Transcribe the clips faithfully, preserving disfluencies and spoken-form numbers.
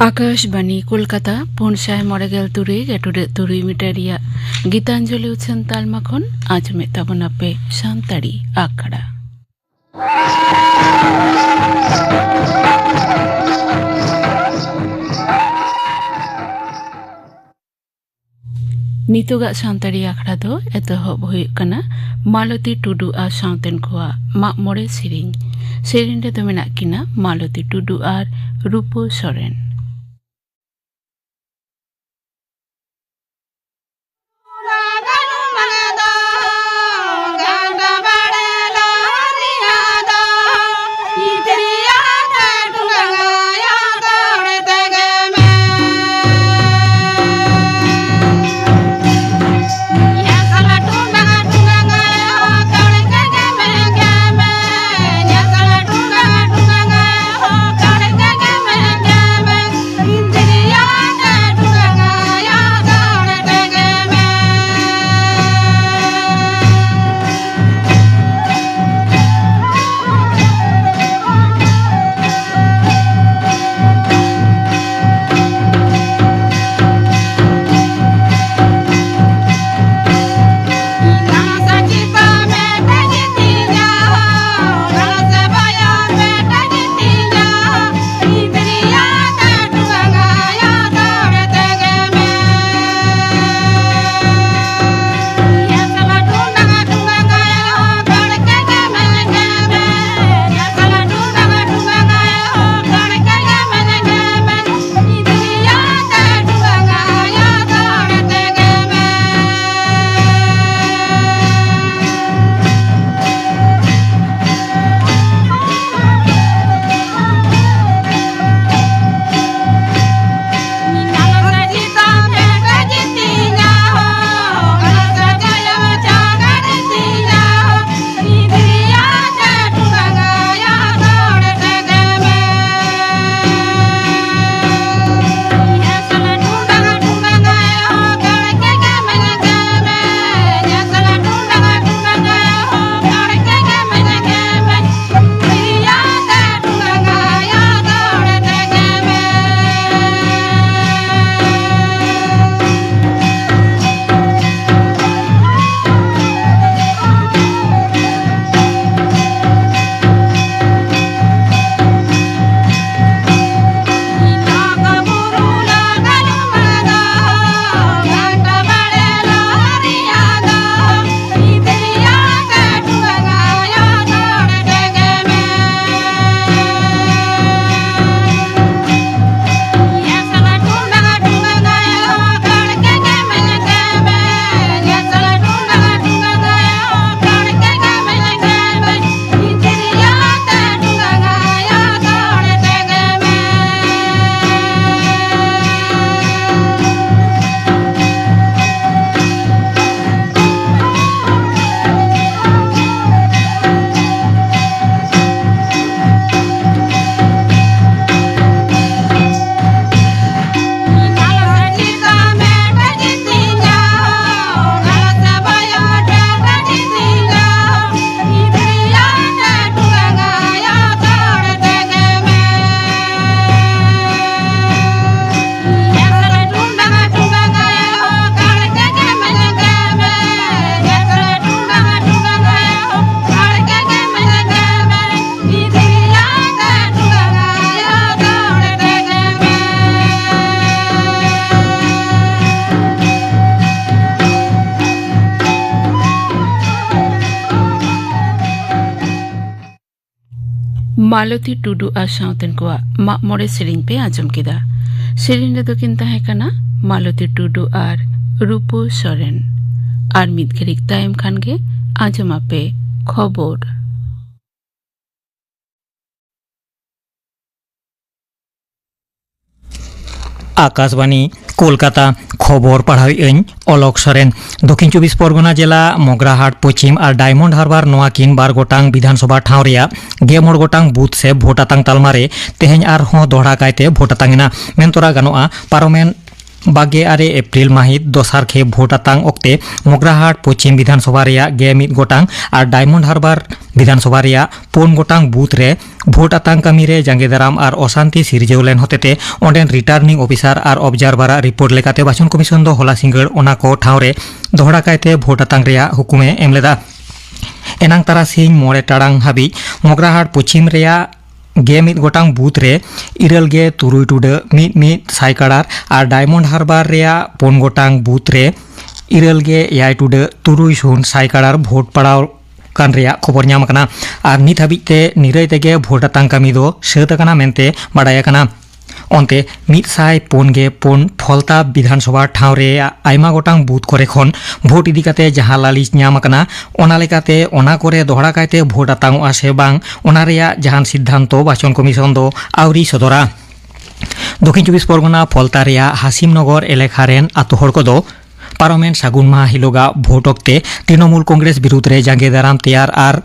ᱟᱠᱟᱥᱵᱟᱱᱤ ᱠᱳᱞᱠᱟᱛᱟ, ᱯᱩᱱ ᱥᱟᱭ ᱢᱚᱬᱮ ᱜᱮᱞ ᱛᱩᱨᱩᱭ ᱜᱮᱴᱩᱰᱮ ᱛᱩᱨᱩᱭ ᱢᱤᱴᱟᱨ ᱨᱮᱭᱟᱜ ᱜᱤᱛᱟᱧᱡᱚᱞᱤ ᱩᱪᱷᱟᱹᱱ ᱛᱟᱞᱢᱟ ᱠᱷᱚᱱ ᱟᱸᱡᱚᱢᱮᱫ ᱛᱟᱵᱚᱱᱟᱯᱮ ᱥᱟᱱᱛᱟᱲᱤ ᱟᱠᱷᱲᱟ᱾ ᱱᱤᱛᱚᱜᱟᱜ ᱥᱟᱱᱛᱟᱲᱤ ᱟᱠᱷᱲᱟ ᱫᱚ ᱮᱛᱚᱦᱚᱵ ᱦᱩᱭᱩᱜ ᱠᱟᱱᱟ ᱢᱟᱞᱚᱛᱤ ᱴᱩᱰᱩ ᱟᱨ ᱥᱟᱶᱛᱮᱱ ᱠᱚᱣᱟᱜ ᱢᱟᱜ ᱢᱚᱬᱮ ᱥᱮᱨᱮᱧ᱾ ᱥᱮᱨᱮᱧ ᱨᱮᱫᱚ ᱢᱮᱱᱟᱜ ᱠᱤᱱᱟ ᱢᱟᱞᱚᱛᱤ ᱴᱩᱰᱩ ᱟᱨ ᱨᱩᱯᱟᱹ ᱥᱚᱨᱮᱱ᱾ ᱢᱟᱞᱚᱛᱤ ᱴᱩᱰᱩ ᱟᱨ ᱥᱟᱶᱛᱮᱱ ᱠᱚᱣᱟᱜ ᱢᱟᱜ ᱢᱚᱬᱮ ᱥᱮᱨᱮᱧ ᱯᱮ ᱟᱸᱡᱚᱢ ᱠᱮᱫᱟ᱾ ᱥᱮᱨᱮᱧ ᱨᱮᱫᱚ ᱠᱤᱱ ᱛᱟᱦᱮᱸ ᱠᱟᱱᱟ ᱢᱟᱞᱚᱛᱤ ᱴᱩᱰᱩ ᱟᱨ ᱨᱩᱯᱟᱹ ᱥᱚᱨᱮᱱ᱾ ᱟᱨ ᱢᱤᱫ ᱜᱷᱟᱹᱲᱤᱡ ᱛᱟᱭᱚᱢ ᱠᱷᱟᱱ ᱜᱮ ᱟᱸᱡᱚᱢ ᱟᱯᱮ ᱠᱷᱚᱵᱚᱨ᱾ ᱟᱠᱟᱥᱵᱟᱱᱤ, ᱠᱳᱞᱠᱟᱛᱟ᱾ ᱠᱷᱚᱵᱚᱨ ᱯᱟᱲᱦᱟᱣᱮᱫ ᱟᱹᱧ ᱚᱞᱚᱠ ᱥᱚᱨᱮᱱ᱾ ᱫᱚᱠᱷᱤᱱ ᱪᱚᱵᱵᱤᱥ ᱯᱚᱨᱜᱚᱱᱟ ᱡᱮᱞᱟ ᱢᱚᱜᱽᱨᱟᱦᱟᱴ ᱯᱚᱪᱷᱤᱢ ᱟᱨ ᱰᱟᱭᱢᱚᱱᱰ ᱦᱟᱨᱵᱟᱨ ᱱᱚᱣᱟ ᱠᱤᱱ ᱵᱟᱨ ᱜᱚᱴᱟᱝ ᱵᱤᱫᱷᱟᱱᱥᱚᱵᱷᱟ ᱴᱷᱟᱶ ᱨᱮᱭᱟᱜ ᱜᱮᱞ ᱢᱚᱬᱮ ᱜᱚᱴᱟᱝ ᱵᱩᱛᱷ ᱥᱮ ᱵᱷᱳᱴ ᱟᱛᱟᱝ ᱛᱟᱞᱢᱟ ᱨᱮ ᱛᱮᱦᱮᱧ ᱟᱨᱦᱚᱸ ᱫᱚᱦᱲᱟ ᱠᱟᱭᱛᱮ ᱵᱷᱳᱴ ᱟᱛᱟᱝ ᱮᱱᱟ᱾ ᱢᱮᱱ ᱛᱚᱨᱟ ᱜᱟᱱᱚᱜᱼᱟ, ᱯᱟᱨᱚᱢᱮᱱ ᱵᱟᱜᱮ ᱟᱨᱮ ᱮᱯᱨᱤᱞ ᱢᱟᱹᱦᱤᱛ ᱫᱚᱥᱟᱨ ᱠᱷᱮᱯ ᱵᱷᱳᱴ ᱟᱛᱟᱝ ᱚᱠᱛᱮ ᱢᱚᱜᱽᱨᱟᱦᱟᱴ ᱯᱚᱪᱷᱤᱢ ᱵᱤᱫᱷᱟᱱᱥᱚᱵᱷᱟ ᱨᱮᱭᱟᱜ ᱜᱮᱞ ᱢᱤᱫ ᱜᱚᱴᱟᱝ ᱟᱨ ᱰᱟᱭᱢᱚᱱᱰ ᱦᱟᱨᱵᱟᱨ ᱵᱤᱫᱷᱟᱱᱥᱚᱵᱷᱟ ᱨᱮᱭᱟᱜ ᱯᱩᱱ ᱜᱚᱴᱟᱝ ᱵᱩᱛᱷ ᱨᱮ ᱵᱷᱳᱴ ᱟᱛᱟᱝ ᱠᱟᱹᱢᱤ ᱨᱮ ᱡᱟᱸᱜᱮ ᱫᱟᱨᱟᱢ ᱟᱨ ᱚᱥᱟᱱᱛᱤ ᱥᱤᱨᱡᱟᱹᱣ ᱞᱮᱱ ᱦᱚᱛᱮᱛᱮ ᱚᱸᱰᱮᱱ ᱨᱤᱴᱟᱨᱱᱤᱝ ᱚᱯᱷᱤᱥᱟᱨ ᱟᱨ ᱚᱵᱡᱟᱨᱵᱷᱟᱨᱟᱜ ᱨᱤᱯᱳᱨᱴ ᱞᱮᱠᱟᱛᱮ ᱵᱟᱪᱷᱚᱱ ᱠᱚᱢᱤᱥᱚᱱ ᱫᱚ ᱦᱚᱞᱟ ᱥᱤᱸᱜᱟᱹᱲ ᱚᱱᱟ ᱠᱚ ᱴᱷᱟᱶ ᱨᱮ ᱫᱚᱦᱲᱟ ᱠᱟᱭᱛᱮ ᱵᱷᱳᱴ ᱟᱛᱟᱝ ᱨᱮᱭᱟᱜ ᱦᱩᱠᱩᱢᱮ ᱮᱢ ᱞᱮᱫᱟ᱾ ᱮᱱᱟᱝ ᱛᱟᱨᱟᱥᱤᱧ ᱢᱚᱬᱮ ᱴᱟᱲᱟᱝ ᱦᱟᱹᱵᱤᱡ ᱢᱚᱜᱽᱨᱟᱦᱟᱴ ᱯᱚᱪᱷᱤᱢ ᱨᱮᱭᱟᱜ ᱜᱮ ᱢᱤᱫ ᱜᱚᱴᱟᱝ ᱵᱩᱛᱷ ᱨᱮ ᱤᱨᱟᱹᱞ ᱜᱮ ᱛᱩᱨᱩᱭ ᱴᱩᱰᱟᱹᱜ ᱢᱤᱫ ᱢᱤᱫ ᱥᱟᱭ ᱠᱟᱲᱟᱨ ᱟᱨ ᱰᱟᱭᱢᱚᱱᱰ ᱦᱟᱨᱵᱟᱨ ᱨᱮᱭᱟᱜ ᱯᱩᱱ ᱜᱚᱴᱟᱝ ᱵᱩᱛᱷ ᱨᱮ ᱤᱨᱟᱹᱞ ᱜᱮ ᱮᱭᱟᱭ ᱴᱩᱰᱟᱹᱜ ᱛᱩᱨᱩᱭ ᱥᱩᱱ ᱥᱟᱭ ᱠᱟᱲᱟᱨ ᱵᱷᱳᱴ ᱯᱟᱲᱟᱣ ᱠᱟᱱ ᱨᱮᱭᱟᱜ ᱠᱷᱚᱵᱚᱨ ᱧᱟᱢ ᱟᱠᱟᱱᱟ᱾ ᱟᱨ ᱱᱤᱛ ᱦᱟᱹᱵᱤᱡ ᱛᱮ ᱱᱤᱨᱟᱹᱭ ᱛᱮᱜᱮ ᱵᱷᱳᱴ ᱟᱛᱟᱝ ᱠᱟᱹᱢᱤ ᱫᱚ ᱥᱟᱹᱛ ᱟᱠᱟᱱᱟ ᱢᱮᱱᱛᱮ ᱵᱟᱰᱟᱭ ᱟᱠᱟᱱᱟ᱾ ᱚᱱᱛᱮ ᱢᱤᱫ ᱥᱟᱭ ᱯᱩᱱ ᱜᱮ ᱯᱩᱱ ᱯᱷᱚᱞᱛᱟ ᱵᱤᱫᱷᱟᱱᱥᱚᱵᱷᱟ ᱴᱷᱟᱶ ᱨᱮᱭᱟᱜ ᱟᱭᱢᱟ ᱜᱚᱴᱟᱝ ᱵᱩᱛᱷ ᱠᱚᱨᱮ ᱠᱷᱚᱱ ᱵᱷᱳᱴ ᱤᱫᱤ ᱠᱟᱛᱮ ᱡᱟᱦᱟᱸ ᱞᱟᱹᱞᱤᱥ ᱧᱟᱢ ᱟᱠᱟᱱᱟ, ᱚᱱᱟ ᱞᱮᱠᱟᱛᱮ ᱚᱱᱟ ᱠᱚᱨᱮ ᱫᱚᱦᱲᱟ ᱠᱟᱭᱛᱮ ᱵᱷᱳᱴ ᱟᱛᱟᱝᱚᱜᱼᱟ ᱥᱮ ᱵᱟᱝ, ᱚᱱᱟ ᱨᱮᱭᱟᱜ ᱡᱟᱦᱟᱱ ᱥᱤᱫᱽᱫᱷᱟᱱᱛᱚ ᱵᱟᱪᱚᱱ ᱠᱚᱢᱤᱥᱚᱱ ᱫᱚ ᱟᱹᱣᱨᱤ ᱥᱚᱫᱚᱨᱟ᱾ ᱫᱚᱠᱷᱤᱱ ᱪᱚᱵᱵᱤᱥ ᱯᱚᱨᱜᱚᱱᱟ ᱯᱷᱚᱞᱛᱟ ᱨᱮᱭᱟᱜ ᱦᱟᱥᱤᱢᱱᱚᱜᱚᱨ ᱮᱞᱟᱠᱟ ᱨᱮᱱ ᱟᱛᱳ ᱦᱚᱲ ᱠᱚᱫᱚ ᱯᱟᱨᱚᱢᱮᱱ ᱥᱟᱹᱜᱩᱱ ᱢᱟᱦᱟ ᱦᱤᱞᱳᱜᱟᱜ ᱵᱷᱳᱴ ᱚᱠᱛᱮ ᱛᱨᱤᱱᱚᱢᱩᱞ ᱠᱚᱝᱜᱨᱮᱥ ᱵᱤᱨᱩᱫᱽ ᱨᱮ ᱡᱟᱸᱜᱮ ᱫᱟᱨᱟᱢ ᱛᱮᱭᱟᱨ ᱟᱨ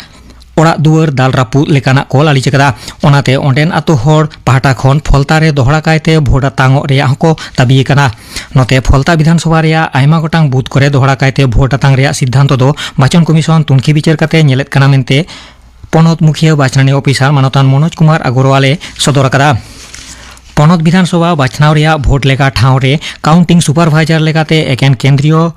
ᱚᱲᱟᱜ ᱫᱩᱣᱟᱹᱨ ᱫᱟᱞ ᱨᱟᱹᱯᱩᱫ ᱞᱮᱠᱟᱱᱟᱜ ᱠᱚ ᱞᱟᱹᱞᱤᱥ ᱟᱠᱟᱫᱟ᱾ ᱚᱱᱟᱛᱮ ᱚᱸᱰᱮᱱ ᱟᱛᱳ ᱦᱚᱲ ᱯᱟᱦᱴᱟ ᱠᱷᱚᱱ ᱯᱷᱚᱞᱛᱟ ᱨᱮ ᱫᱚᱦᱲᱟ ᱠᱟᱭᱛᱮ ᱵᱷᱳᱴ ᱟᱛᱟᱝᱚᱜ ᱨᱮᱭᱟᱜ ᱦᱚᱸᱠᱚ ᱫᱟᱹᱵᱤ ᱟᱠᱟᱱᱟ᱾ ᱱᱚᱛᱮ ᱯᱷᱚᱞᱛᱟ ᱵᱤᱫᱷᱟᱱᱥᱚᱵᱷᱟ ᱨᱮᱭᱟᱜ ᱟᱭᱢᱟ ᱜᱚᱴᱟᱝ ᱵᱩᱛᱷ ᱠᱚᱨᱮ ᱫᱚᱦᱲᱟ ᱠᱟᱭᱛᱮ ᱵᱷᱳᱴ ᱟᱛᱟᱝ ᱨᱮᱭᱟᱜ ᱥᱤᱫᱽᱫᱷᱟᱱᱛᱚ ᱫᱚ ᱵᱟᱪᱚᱱ ᱠᱚᱢᱤᱥᱚᱱ ᱛᱩᱱᱠᱷᱤ ᱵᱤᱪᱟᱹᱨ ᱠᱟᱛᱮ ᱧᱮᱞᱮᱫ ᱠᱟᱱᱟ ᱢᱮᱱᱛᱮ ᱯᱚᱱᱚᱛ ᱢᱩᱠᱷᱤᱭᱟᱹ ᱵᱟᱪᱷᱱᱟᱱᱤ ᱚᱯᱷᱤᱥᱟᱨ ᱢᱟᱱᱚᱛᱟᱱ ᱢᱚᱱᱳᱡᱽ ᱠᱩᱢᱟᱨ ᱟᱜᱚᱨᱣᱟᱞᱮ ᱥᱚᱫᱚᱨ ᱟᱠᱟᱫᱟ᱾ ᱯᱚᱱᱚᱛ ᱵᱤᱫᱷᱟᱱᱥᱚᱵᱷᱟ ᱵᱟᱪᱷᱱᱟᱣ ᱨᱮᱭᱟᱜ ᱵᱷᱳᱴ ᱞᱮᱠᱟ ᱴᱷᱟᱶ ᱨᱮ ᱠᱟᱣᱩᱱᱴᱤᱝ ᱥᱩᱯᱟᱨᱵᱷᱟᱭᱡᱟᱨ ᱞᱮᱠᱟᱛᱮ ᱮᱠᱮᱱ ᱠᱮᱱᱫᱨᱤᱭᱚ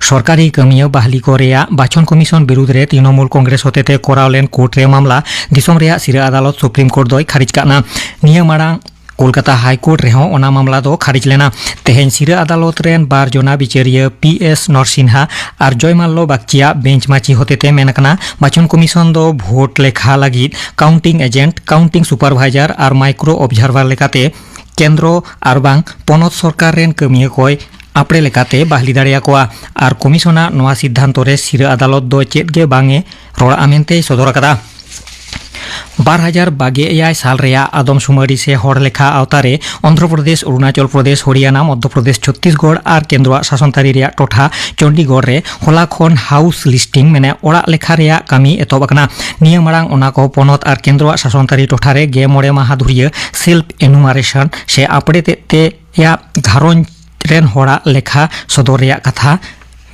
ᱥᱚᱨᱠᱟᱨᱤ ᱠᱟᱹᱢᱤᱭᱟᱹ ᱵᱟᱦᱞᱤ ᱠᱚ ᱨᱮᱭᱟᱜ ᱵᱟᱪᱷᱚᱱ ᱠᱚᱢᱤᱥᱚᱱ ᱵᱤᱨᱩᱫᱽ ᱨᱮ ᱛᱨᱤᱱᱚᱢᱩᱞ ᱠᱚᱝᱜᱨᱮᱥ ᱦᱚᱛᱮᱛᱮ ᱠᱚᱨᱟᱣ ᱞᱮᱱ ᱠᱳᱨᱴ ᱨᱮ ᱢᱟᱢᱞᱟ ᱫᱤᱥᱚᱢ ᱨᱮᱭᱟᱜ ᱥᱤᱨᱟᱹ ᱟᱫᱟᱞᱚᱛ ᱥᱩᱯᱨᱤᱢ ᱠᱳᱨᱴ ᱫᱚᱭ ᱠᱷᱟᱨᱤᱡ ᱠᱟᱜ ᱠᱟᱱᱟ᱾ ᱱᱤᱭᱟᱹ ᱢᱟᱲᱟᱝ ᱠᱳᱞᱠᱟᱛᱟ ᱦᱟᱭ ᱠᱳᱨᱴ ᱨᱮᱦᱚᱸ ᱚᱱᱟ ᱢᱟᱢᱞᱟ ᱫᱚ ᱠᱷᱟᱨᱤᱡ ᱞᱮᱱᱟ᱾ ᱛᱮᱦᱮᱧ ᱥᱤᱨᱟᱹ ᱟᱫᱟᱞᱚᱛ ᱨᱮᱱ ᱵᱟᱨ ᱡᱚᱱᱟ ᱵᱤᱪᱟᱹᱨᱤᱭᱟᱹ ᱯᱤ ᱮᱥ ᱱᱚᱨᱥᱤᱱᱦᱟ ᱟᱨ ᱡᱚᱭᱢᱟᱞᱞᱚ ᱵᱟᱜᱪᱤᱭᱟᱜ ᱵᱮᱧᱪ ᱢᱟᱹᱪᱤ ᱦᱚᱛᱮᱛᱮ ᱢᱮᱱ ᱟᱠᱟᱱᱟ, ᱵᱟᱪᱷᱚᱱ ᱠᱚᱢᱤᱥᱚᱱ ᱫᱚ ᱵᱷᱳᱴ ᱞᱮᱠᱷᱟ ᱞᱟᱹᱜᱤᱫ ᱠᱟᱣᱩᱱᱴᱤᱝ ᱮᱡᱮᱱᱴ, ᱠᱟᱣᱩᱱᱴᱤᱝ ᱥᱩᱯᱟᱨᱵᱷᱟᱭᱡᱟᱨ ᱟᱨ ᱢᱟᱭᱠᱨᱳ ᱚᱵᱡᱟᱨᱵᱷᱟᱨ ᱞᱮᱠᱟᱛᱮ ᱠᱮᱱᱫᱨᱚ ᱟᱨ ᱵᱟᱝ ᱯᱚᱱᱚᱛ ᱥᱚᱨᱠᱟᱨ ᱨᱮᱱ ᱠᱟᱹᱢᱤᱭᱟᱹ ᱠᱚᱭ ᱟᱯᱲᱮ ᱞᱮᱠᱟᱛᱮ ᱵᱟᱦᱞᱤ ᱫᱟᱲᱮᱭᱟᱠᱚᱣᱟ᱾ ᱟᱨ ᱠᱚᱢᱤᱥᱚᱱᱟᱜ ᱱᱚᱣᱟ ᱥᱤᱫᱽᱫᱷᱟᱱᱛᱚ ᱨᱮ ᱥᱤᱨᱟᱹ ᱟᱫᱟᱞᱚᱛ ᱫᱚ ᱪᱮᱫ ᱜᱮ ᱵᱟᱝ ᱮ ᱨᱚᱲᱟᱜᱼᱟ ᱢᱮᱱᱛᱮᱭ ᱥᱚᱫᱚᱨ ᱟᱠᱟᱫᱟ᱾ ᱵᱟᱨ ᱦᱟᱡᱟᱨ ᱵᱟᱜᱮ ᱮᱭᱟᱭ ᱥᱟᱞ ᱨᱮᱭᱟᱜ ᱟᱫᱚᱢ ᱥᱩᱢᱟᱹᱨᱤ ᱥᱮ ᱦᱚᱲ ᱞᱮᱠᱷᱟ ᱟᱣᱛᱟ ᱨᱮ ᱚᱱᱫᱷᱨᱚ ᱯᱨᱚᱫᱮᱥ, ᱚᱨᱩᱱᱟᱪᱚᱞ ᱯᱨᱚᱫᱮᱥ, ᱦᱚᱨᱤᱭᱟᱱᱟ, ᱢᱚᱫᱽᱫᱷᱚ ᱯᱨᱚᱫᱮᱥ, ᱪᱷᱚᱛᱛᱤᱥᱜᱚᱲ ᱟᱨ ᱠᱮᱱᱫᱨᱚᱣᱟᱜ ᱥᱟᱥᱚᱱ ᱛᱟᱹᱨᱤ ᱨᱮᱭᱟᱜ ᱴᱚᱴᱷᱟ ᱪᱚᱱᱰᱤᱜᱚᱲ ᱨᱮ ᱦᱚᱞᱟ ᱠᱷᱚᱱ ᱦᱟᱣᱩᱥ ᱞᱤᱥᱴᱤᱝ, ᱢᱮᱱᱮ ᱚᱲᱟᱜ ᱞᱮᱠᱷᱟ ᱨᱮᱭᱟᱜ ᱠᱟᱹᱢᱤ ᱮᱛᱚᱦᱚᱵ ᱟᱠᱟᱱᱟ᱾ ᱱᱤᱭᱟᱹ ᱢᱟᱲᱟᱝ ᱚᱱᱟ ᱠᱚ ᱯᱚᱱᱚᱛ ᱟᱨ ᱠᱮᱱᱫᱨᱚᱣᱟᱜ ᱥᱟᱥᱚᱱ ᱛᱟᱹᱨᱤ ᱴᱚᱴᱷᱟ ᱨᱮ ᱜᱮ ᱢᱚᱬᱮ ᱢᱟᱦᱟ ᱫᱷᱩᱨᱤᱭᱟᱹ ᱥᱮᱞᱯ ᱮᱱᱩᱢᱟᱨᱮᱥᱚᱱ ᱥᱮ ᱟᱯᱲᱮ ᱛᱮᱫ ᱛᱮᱭᱟᱜ ᱜᱷᱟᱨᱚᱸᱡᱽ ᱨᱮᱱ ᱦᱚᱲᱟᱜ ᱞᱮᱠᱷᱟ ᱥᱚᱫᱚᱨ ᱨᱮᱭᱟᱜ ᱠᱟᱛᱷᱟ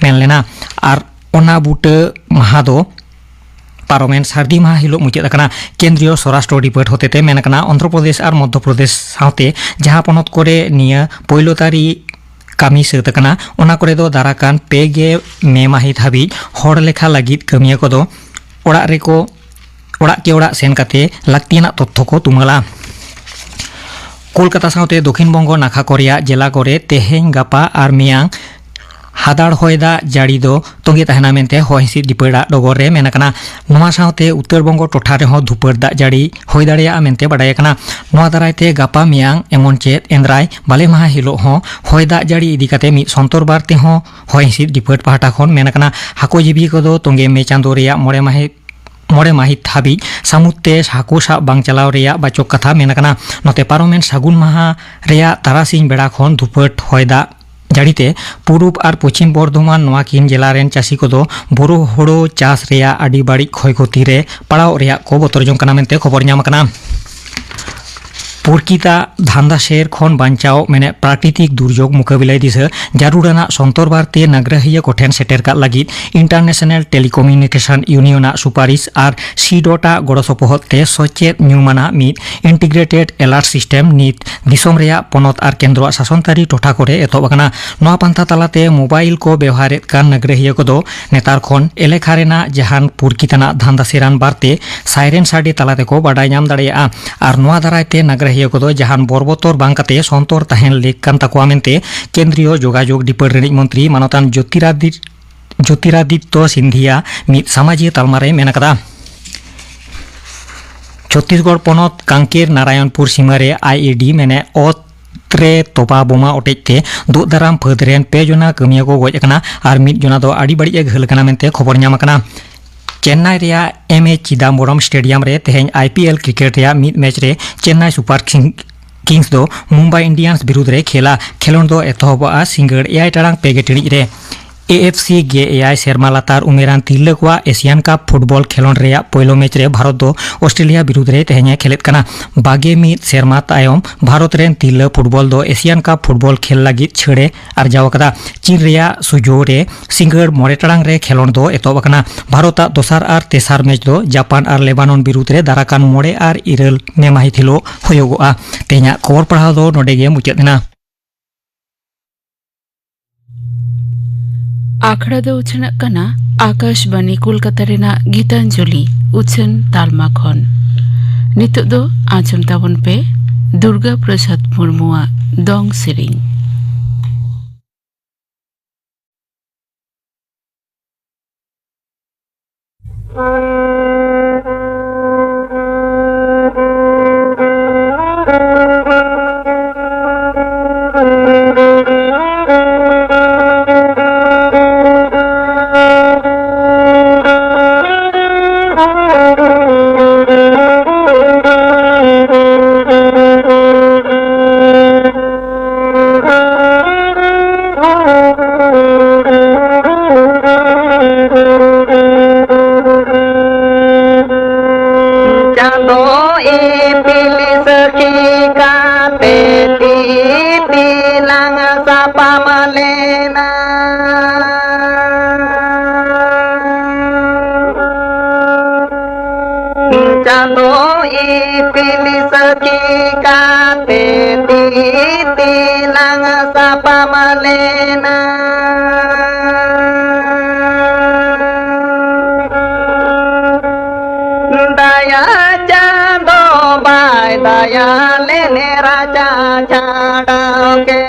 ᱢᱮᱱ ᱞᱮᱱᱟ᱾ ᱟᱨ ᱚᱱᱟ ᱵᱩᱴᱟᱹ ᱢᱟᱦᱟ ᱫᱚ ᱯᱟᱨᱚᱢᱮᱱ ᱥᱟᱹᱨᱫᱤ ᱢᱟᱦᱟ ᱦᱤᱞᱳᱜ ᱢᱩᱪᱟᱹᱫ ᱟᱠᱟᱱᱟ᱾ ᱠᱮᱱᱫᱨᱤᱭᱚ ᱥᱚᱨᱟᱥᱴᱨᱚ ᱰᱤᱯᱟᱨᱴ ᱦᱚᱛᱮᱛᱮ ᱢᱮᱱ ᱟᱠᱟᱱᱟ, ᱚᱱᱫᱷᱨᱚ ᱯᱨᱚᱫᱮᱥ ᱟᱨ ᱢᱚᱫᱽᱫᱷᱚ ᱯᱨᱚᱫᱮᱥ ᱥᱟᱶᱛᱮ ᱡᱟᱦᱟᱸ ᱯᱚᱱᱚᱛ ᱠᱚᱨᱮ ᱱᱤᱭᱟᱹ ᱯᱳᱭᱞᱳ ᱛᱟᱹᱨᱤ ᱠᱟᱹᱢᱤ ᱥᱟᱹᱛ ᱟᱠᱟᱱᱟ, ᱚᱱᱟ ᱠᱚᱨᱮ ᱫᱚ ᱫᱟᱨᱟᱠᱟᱱ ᱯᱮ ᱜᱮ ᱢᱮ ᱢᱟᱹᱦᱤᱛ ᱦᱟᱹᱵᱤᱡ ᱦᱚᱲ ᱞᱮᱠᱷᱟ ᱞᱟᱹᱜᱤᱫ ᱠᱟᱹᱢᱤᱭᱟᱹ ᱠᱚᱫᱚ ᱚᱲᱟᱜ ᱨᱮᱠᱚ, ᱚᱲᱟᱜ ᱠᱮ ᱚᱲᱟᱜ ᱥᱮᱱ ᱠᱟᱛᱮ ᱞᱟᱹᱠᱛᱤᱭᱟᱱᱟᱜ ᱛᱚᱛᱛᱷᱚ ᱠᱚ ᱛᱩᱢᱟᱹᱞᱟ᱾ ᱠᱳᱞᱠᱟᱛᱟ ᱥᱟᱶᱛᱮ ᱫᱚᱠᱷᱤᱱ ᱵᱚᱝᱜᱚ ᱱᱟᱠᱷᱟ ᱠᱚ ᱨᱮᱭᱟᱜ ᱡᱮᱞᱟ ᱠᱚᱨᱮ ᱛᱮᱦᱮᱧ, ᱜᱟᱯᱟ ᱟᱨ ᱢᱮᱭᱟᱝ ᱦᱟᱫᱟᱲ ᱦᱚᱭ ᱫᱟᱜ ᱡᱟᱹᱲᱤ ᱫᱚ ᱛᱚᱸᱜᱮ ᱛᱟᱦᱮᱱᱟ ᱢᱮᱱᱛᱮ ᱦᱚᱭ ᱦᱤᱸᱥᱤᱫ ᱰᱤᱯᱟᱹᱴ ᱟᱜ ᱰᱚᱜᱚᱨ ᱨᱮ ᱢᱮᱱ ᱟᱠᱟᱱᱟ᱾ ᱱᱚᱣᱟ ᱥᱟᱶᱛᱮ ᱩᱛᱛᱚᱨ ᱵᱚᱝᱜᱚ ᱴᱚᱴᱷᱟ ᱨᱮᱦᱚᱸ ᱫᱷᱩᱯᱟᱹᱲ ᱫᱟᱜ ᱡᱟᱹᱲᱤ ᱦᱩᱭ ᱫᱟᱲᱮᱭᱟᱜᱼᱟ ᱢᱮᱱᱛᱮ ᱵᱟᱰᱟᱭ ᱟᱠᱟᱱᱟ᱾ ᱱᱚᱣᱟ ᱫᱟᱨᱟᱭ ᱛᱮ ᱜᱟᱯᱟ ᱢᱮᱭᱟᱝ ᱮᱢᱚᱱ ᱪᱮᱫ ᱮᱱᱫᱨᱟᱭ ᱵᱟᱞᱮ ᱢᱟᱦᱟ ᱦᱤᱞᱳᱜ ᱦᱚᱸ ᱦᱚᱭ ᱫᱟᱜ ᱡᱟᱹᱲᱤ ᱤᱫᱤ ᱠᱟᱛᱮ ᱢᱤᱫ ᱥᱚᱱᱛᱚᱨ ᱵᱟᱨᱛᱮ ᱦᱚᱸ ᱦᱚᱭ ᱦᱤᱸᱥᱤᱫ ᱰᱤᱯᱟᱹᱴ ᱯᱟᱦᱴᱟ ᱠᱷᱚᱱ ᱢᱮᱱ ᱟᱠᱟᱱᱟ᱾ ᱦᱟᱹᱠᱩ ᱡᱤᱵᱤ ᱠᱚᱫᱚ ᱛᱚᱸᱜᱮ ᱢᱮ ᱪᱟᱸᱫᱳ ᱨᱮᱭᱟᱜ ᱢᱚᱬᱮ ᱢᱟᱹᱦᱤᱛ ᱢᱚᱬᱮ ᱢᱟᱹᱦᱤᱛ ᱦᱟᱹᱵᱤᱡ ᱥᱟᱹᱢᱩᱫ ᱛᱮ ᱦᱟᱹᱠᱩ ᱥᱟᱵ ᱵᱟᱝ ᱪᱟᱞᱟᱣ ᱨᱮᱭᱟᱜ ᱵᱟᱪᱚᱠ ᱠᱟᱛᱷᱟ ᱢᱮᱱ ᱟᱠᱟᱱᱟ᱾ ᱱᱚᱛᱮ ᱯᱟᱨᱚᱢᱮᱱ ᱥᱟᱹᱜᱩᱱ ᱢᱟᱦᱟ ᱨᱮᱭᱟᱜ ᱛᱟᱨᱟᱥᱤᱧ ᱵᱮᱲᱟ ᱠᱷᱚᱱ ᱫᱷᱩᱯᱟᱹᱴ ᱦᱚᱭ ᱫᱟᱜ ᱡᱟᱹᱲᱤ ᱛᱮ ᱯᱩᱨᱩᱵᱽ ᱟᱨ ᱯᱚᱪᱷᱤᱢ ᱵᱚᱨᱫᱷᱚᱢᱟᱱ ᱱᱚᱣᱟ ᱠᱤᱱ ᱡᱮᱞᱟ ᱨᱮᱱ ᱪᱟᱹᱥᱤ ᱠᱚᱫᱚ ᱵᱳᱨᱳ ᱦᱳᱲᱳ ᱪᱟᱥ ᱨᱮᱭᱟᱜ ᱟᱹᱰᱤ ᱵᱟᱹᱲᱤᱡ ᱠᱷᱚᱭ ᱠᱷᱚᱛᱤ ᱨᱮ ᱯᱟᱲᱟᱣ ᱨᱮᱭᱟᱜ ᱠᱚ ᱵᱚᱛᱚᱨ ᱡᱚᱝ ᱠᱟᱱᱟ ᱢᱮᱱᱛᱮ ᱠᱷᱚᱵᱚᱨ ᱧᱟᱢ ᱟᱠᱟᱱᱟ᱾ ᱯᱩᱨᱠᱤᱛᱟ ᱫᱷᱟᱱᱫᱟ ᱥᱮᱨ ᱠᱷᱚᱱ ᱵᱟᱧᱪᱟᱣ ᱢᱮᱱᱮᱫ ᱯᱨᱟᱠᱨᱤᱛᱤᱠ ᱫᱩᱨᱡᱳᱜᱽ ᱢᱩᱠᱟᱹᱵᱤᱞᱟᱭ ᱫᱤᱥᱟᱹ ᱡᱟᱹᱨᱩᱲᱟᱱᱟᱜ ᱥᱚᱱᱛᱚᱨ ᱵᱟᱨᱛᱮ ᱱᱟᱜᱽᱨᱟᱦᱤᱭᱟᱹ ᱠᱚᱴᱷᱮᱱ ᱥᱮᱴᱮᱨ ᱠᱟᱜ ᱞᱟᱹᱜᱤᱫ ᱤᱱᱴᱟᱨᱱᱮᱥᱱᱟᱞ ᱴᱮᱞᱤᱠᱚᱢᱤᱭᱩᱱᱤᱠᱮᱥᱚᱱ ᱤᱭᱩᱱᱤᱭᱚᱱᱟᱜ ᱥᱩᱯᱟᱨᱤᱥ ᱟᱨ ᱥᱤᱰᱚᱴ ᱟᱜ ᱜᱚᱲᱚ ᱥᱚᱯᱚᱦᱚᱫ ᱛᱮ ᱥᱚᱪᱮᱫ ᱧᱩᱢᱟᱱᱟᱜ ᱢᱤᱫ ᱤᱱᱴᱤᱜᱨᱮᱴᱮᱰ ᱮᱞᱟᱨᱴ ᱥᱤᱥᱴᱮᱢ ᱱᱤᱛ ᱫᱤᱥᱚᱢ ᱨᱮᱭᱟᱜ ᱯᱚᱱᱚᱛ ᱟᱨ ᱠᱮᱱᱫᱨᱚᱣᱟᱜ ᱥᱟᱥᱚᱱ ᱛᱟᱹᱨᱤ ᱴᱚᱴᱷᱟ ᱠᱚᱨᱮ ᱮᱛᱚᱦᱚᱵ ᱟᱠᱟᱱᱟ᱾ ᱱᱚᱣᱟ ᱯᱟᱱᱛᱷᱟ ᱛᱟᱞᱟᱛᱮ ᱢᱳᱵᱟᱭᱤᱞ ᱠᱚ ᱵᱮᱣᱦᱟᱨᱮᱫ ᱠᱟᱱ ᱱᱟᱜᱽᱨᱟᱦᱤᱭᱟᱹ ᱠᱚᱫᱚ ᱱᱮᱛᱟᱨ ᱠᱷᱚᱱ ᱮᱞᱮᱠᱷᱟ ᱨᱮᱱᱟᱜ ᱡᱟᱦᱟᱱ ᱯᱩᱨᱠᱤᱛᱟᱱᱟᱜ ᱫᱷᱟᱱᱫᱟ ᱥᱮᱨᱟᱱ ᱵᱟᱨᱛᱮ ᱥᱟᱭᱨᱮᱱ ᱥᱟᱰᱮ ᱛᱟᱞᱟ ᱛᱮᱠᱚ ᱵᱟᱰᱟᱭ ᱧᱟᱢ ᱫᱟᱲᱮᱭᱟᱜᱼᱟ᱾ ᱟᱨ ᱱᱚᱣᱟ ᱫᱟᱨᱟᱭ ᱛᱮ ᱱᱟᱜᱽᱨᱟᱦᱤᱭᱟᱹ ᱤᱭᱟᱹ ᱠᱚᱫᱚ ᱡᱟᱦᱟᱱ ᱵᱚᱨᱵᱚᱛᱚᱨ ᱵᱟᱝ ᱠᱟᱛᱮ ᱥᱚᱱᱛᱚᱨ ᱛᱟᱦᱮᱱ ᱞᱮᱠ ᱠᱟᱱ ᱛᱟᱠᱚᱣᱟ ᱢᱮᱱᱛᱮ ᱠᱮᱱᱫᱨᱤᱭᱚ ᱡᱳᱜᱟᱡᱳᱜᱽ ᱰᱤᱯᱟᱹᱨᱰ ᱨᱤᱱᱤᱡ ᱢᱚᱱᱛᱨᱤ ᱢᱟᱱᱚᱛᱟᱱ ᱡᱳᱛᱤᱨᱟᱫᱤ-, ᱡᱳᱛᱤᱨᱟᱫᱤᱛᱭᱚ ᱥᱤᱱᱫᱷᱤᱭᱟ ᱢᱤᱫ ᱥᱟᱢᱟᱡᱤᱠ ᱛᱟᱞᱢᱟ ᱨᱮ ᱢᱮᱱ ᱟᱠᱟᱫᱟ᱾ ᱪᱷᱚᱛᱛᱤᱥᱜᱚᱲ ᱯᱚᱱᱚᱛ ᱠᱟᱝᱠᱮᱨ ᱱᱟᱨᱟᱭᱚᱱᱯᱩᱨ ᱥᱤᱢᱟᱹ ᱨᱮ ᱟᱭ ᱤ ᱰᱤ ᱢᱮᱱᱮ ᱚᱛ ᱨᱮ ᱛᱚᱯᱟ ᱵᱳᱢᱟ ᱚᱴᱮᱡ ᱛᱮ ᱫᱩᱜ ᱫᱟᱨᱟᱢ ᱯᱷᱟᱹᱫ ᱨᱮᱱ ᱯᱮ ᱡᱚᱱᱟ ᱠᱟᱹᱢᱤᱭᱟᱹ ᱠᱚ ᱜᱚᱡ ᱟᱠᱟᱱᱟ ᱟᱨ ᱢᱤᱫ ᱡᱚᱱᱟ ᱫᱚ ᱟᱹᱰᱤ ᱵᱟᱹᱲᱤᱡ ᱮ ᱜᱷᱟᱹᱞ ᱟᱠᱟᱱᱟ ᱢᱮᱱᱛᱮ ᱠᱷᱚᱵᱚᱨ ᱧᱟᱢ ᱟᱠᱟᱱᱟ᱾ ᱪᱮᱱᱱᱟᱭ ᱨᱮᱭᱟᱜ ᱮᱢ ᱮ ᱪᱤᱫᱟᱢᱵᱚᱨᱚᱢ ᱥᱴᱮᱰᱤᱭᱟᱢ ᱨᱮ ᱛᱮᱦᱮᱧ ᱟᱭ ᱯᱤ ᱮᱞ ᱠᱨᱤᱠᱮᱴ ᱨᱮᱭᱟᱜ ᱢᱤᱫ ᱢᱮᱪ ᱨᱮ ᱪᱮᱱᱱᱟᱭ ᱥᱩᱯᱟᱨ ᱠᱤᱝ-, ᱠᱤᱝᱥ ᱫᱚ ᱢᱩᱢᱵᱟᱭ ᱤᱱᱰᱤᱭᱟᱱᱥ ᱵᱤᱨᱩᱫᱽ ᱨᱮ ᱠᱷᱮᱞᱟ᱾ ᱠᱷᱮᱞᱳᱸᱰ ᱫᱚ ᱮᱛᱚᱦᱚᱵᱚᱜᱼᱟ ᱥᱤᱸᱜᱟᱹᱲ ᱮᱭᱟᱭ ᱴᱟᱲᱟᱝ ᱯᱮ ᱜᱮ ᱴᱤᱬᱤᱡ ᱨᱮ᱾ ᱮ ᱮᱯᱷ ᱥᱤ ᱜᱮ ᱮᱭᱟᱭ ᱥᱮᱨᱢᱟ ᱞᱟᱛᱟᱨ ᱩᱢᱮᱨᱟᱱ ᱛᱤᱨᱞᱟᱹ ᱠᱚᱣᱟᱜ ᱮᱥᱤᱭᱟᱱ ᱠᱟᱯ ᱯᱷᱩᱴᱵᱚᱞ ᱠᱷᱮᱞᱳᱸᱰ ᱨᱮᱭᱟᱜ ᱯᱳᱭᱞᱳ ᱢᱮᱪ ᱨᱮ ᱵᱷᱟᱨᱚᱛ ᱫᱚ ᱚᱥᱴᱨᱮᱞᱤᱭᱟ ᱵᱤᱨᱩᱫᱽ ᱨᱮ ᱛᱮᱦᱮᱧ ᱮ ᱠᱷᱮᱞᱮᱫ ᱠᱟᱱᱟ᱾ ᱵᱟᱜᱮ ᱢᱤᱫ ᱥᱮᱨᱢᱟ ᱛᱟᱭᱚᱢ ᱵᱷᱟᱨᱚᱛ ᱨᱮᱱ ᱛᱤᱨᱞᱟᱹ ᱯᱷᱩᱴᱵᱚᱞ ᱫᱚ ᱮᱥᱤᱭᱟᱱ ᱠᱟᱯ ᱯᱷᱩᱴᱵᱚᱞ ᱠᱷᱮᱞ ᱞᱟᱹᱜᱤᱫ ᱪᱷᱟᱹᱲ ᱮ ᱟᱨᱡᱟᱣ ᱟᱠᱟᱫᱟ᱾ ᱪᱤᱱ ᱨᱮᱭᱟᱜ ᱥᱩᱡᱳ ᱨᱮ ᱥᱤᱸᱜᱟᱹᱲ ᱢᱚᱬᱮ ᱴᱟᱲᱟᱝ ᱨᱮ ᱠᱷᱮᱞᱳᱸᱰ ᱫᱚ ᱮᱛᱚᱦᱚᱵ ᱟᱠᱟᱱᱟ᱾ ᱵᱷᱟᱨᱚᱛ ᱟᱜ ᱫᱚᱥᱟᱨ ᱟᱨ ᱛᱮᱥᱟᱨ ᱢᱮᱪ ᱫᱚ ᱡᱟᱯᱟᱱ ᱟᱨ ᱞᱮᱵᱟᱱᱚᱱ ᱵᱤᱨᱩᱫᱽ ᱨᱮ ᱫᱟᱨᱟᱠᱟᱱ ᱢᱚᱬᱮ ᱟᱨ ᱤᱨᱟᱹᱞ ᱢᱮ ᱢᱟᱹᱦᱤᱛ ᱦᱤᱞᱳᱜ ᱦᱩᱭᱩᱜᱚᱜᱼᱟ᱾ ᱛᱮᱦᱮᱧᱟᱜ ᱠᱷᱚᱵᱚᱨ ᱯᱟᱲᱦᱟᱣ ᱫᱚ ᱱᱚᱰᱮ ᱜᱮ ᱢᱩᱪᱟᱹᱫ ᱮᱱᱟ᱾ ᱟᱠᱷᱲᱟ ᱫᱚ ᱩᱪᱷᱟᱹᱱᱚᱜ ᱠᱟᱱᱟ ᱟᱠᱟᱥᱵᱟᱱᱤ ᱠᱳᱞᱠᱟᱛᱟ ᱨᱮᱱᱟᱜ ᱜᱤᱛᱟᱧᱡᱚᱞᱤ ᱩᱪᱷᱟᱹᱱ ᱛᱟᱞᱢᱟ ᱠᱷᱚᱱ᱾ ᱱᱤᱛᱚᱜ ᱫᱚ ᱟᱸᱡᱚᱢ ᱛᱟᱵᱚᱱ ᱯᱮ ᱫᱩᱨᱜᱟ ᱯᱨᱚᱥᱟᱫᱽ ᱢᱩᱨᱢᱩᱣᱟᱜ ᱫᱚᱝ ᱥᱮᱨᱮᱧ᱾ ᱪᱟᱸᱫᱚ ᱤᱯᱤᱞ ᱥᱟᱹᱠᱷᱤ ᱠᱟᱛᱮ ᱛᱤ ᱛᱤᱞᱟᱝ ᱥᱟᱯᱟᱢ ᱞᱮᱱᱟ᱾ ᱪᱟᱸᱫᱚ ᱤᱯᱤᱞ ᱥᱟᱹᱠᱷᱤ ᱠᱟᱛᱮ ᱛᱤ ᱛᱤᱞᱟᱝ ᱥᱟᱯᱟᱢ ᱞᱮᱱᱟ᱾ ᱫᱟᱭᱟ ᱪᱟᱸᱫᱚ ᱵᱟᱭ ᱫᱟᱭᱟ ᱞᱮᱱᱮ ᱨᱟᱪᱟ ᱪᱷᱟᱰᱟᱣ ᱠᱮ᱾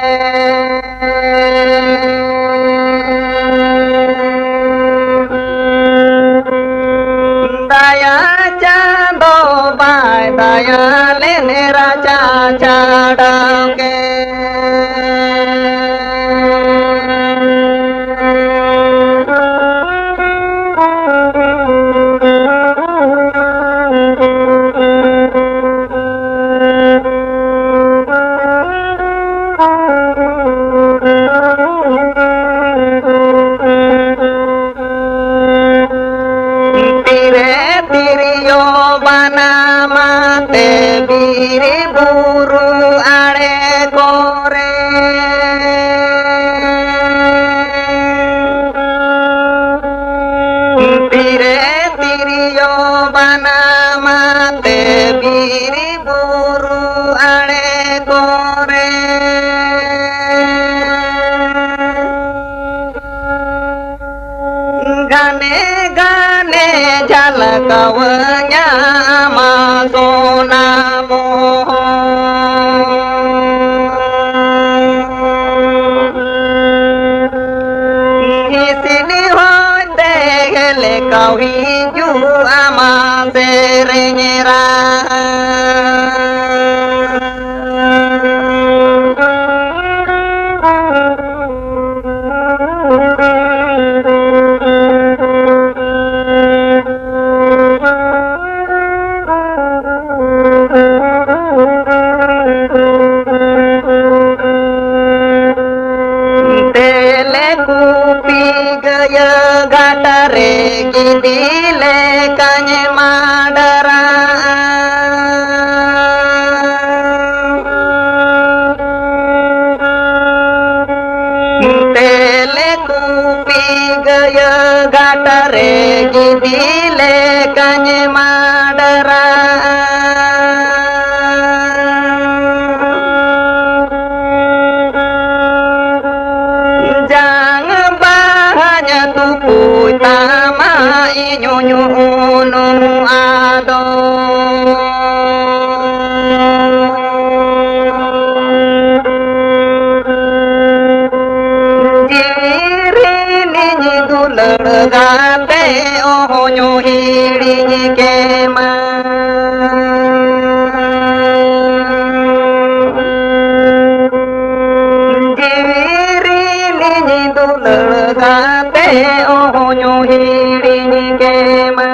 ᱫᱟᱭᱟ ᱪᱟᱸᱫᱚ ᱵᱟᱭ ᱫᱟᱭᱟ ᱞᱮᱱᱮ ᱨᱟᱪᱟ ᱪᱷᱟᱰᱟᱣ ᱠᱮ᱾ ᱛᱤᱨᱮ ᱛᱤᱨᱭᱳ ᱵᱟᱱᱟᱢ ᱟᱛᱮ ᱵᱤᱨ ᱵᱩᱨᱩ ᱟᱲᱮ ᱠᱚᱨᱮ᱾ ᱛᱤᱨᱮ ᱛᱤᱨᱭᱳ ᱵᱟᱱᱟᱢ ᱟᱛᱮ ᱵᱤᱨ ᱵᱩᱨᱩ ᱟᱲᱮ ᱠᱚᱨᱮ᱾ ᱜᱟᱱᱮ ᱜᱟᱱᱮ ᱡᱷᱟᱞᱠᱟᱣᱟᱹᱧᱟ ᱟᱢᱟᱜ ᱥᱚᱱᱟ ᱢᱚᱦᱚᱨ᱾ ᱦᱤᱥᱤᱱ ᱦᱚᱭ ᱛᱮ ᱞᱮᱠᱟᱣ ᱦᱤᱡᱩᱜ ᱟᱢᱟᱜ ᱥᱮᱨᱮᱧ ᱨᱟᱦᱟ᱾ ᱛᱮᱞᱮ ᱠᱩᱯᱤ ᱜᱟᱹᱭᱟᱹ ᱜᱷᱟᱴ ᱨᱮ ᱜᱤᱫᱤ ᱞᱮᱠᱟᱧ ᱢᱟᱰᱨᱟᱜᱼᱟ᱾ ᱛᱮᱞᱮ ᱠᱩᱯᱤ ᱜᱟᱹᱭᱟᱹ ᱜᱷᱟᱴ ᱨᱮ ᱜᱤᱫᱤ ᱞᱮᱠᱟᱧ ᱢᱟᱰᱨᱟᱜᱼᱟ᱾ ᱡᱟᱝ ᱵᱟᱦᱟᱧ ᱛᱩᱯᱩᱭ ᱛᱟᱢᱟ ᱤᱧ ᱩᱧᱩ ᱩᱱᱩᱢ ᱟᱫᱚ᱾ ᱚᱦᱚᱧ ᱦᱤᱲᱤᱧ ᱠᱮᱢᱟ᱾ ᱡᱤᱣᱤ ᱨᱤᱱᱤᱡ ᱫᱩᱞᱟᱹᱲ ᱜᱟᱛᱮ ᱚᱦᱚᱧ ᱦᱤᱲᱤᱧ ᱠᱮᱢᱟ᱾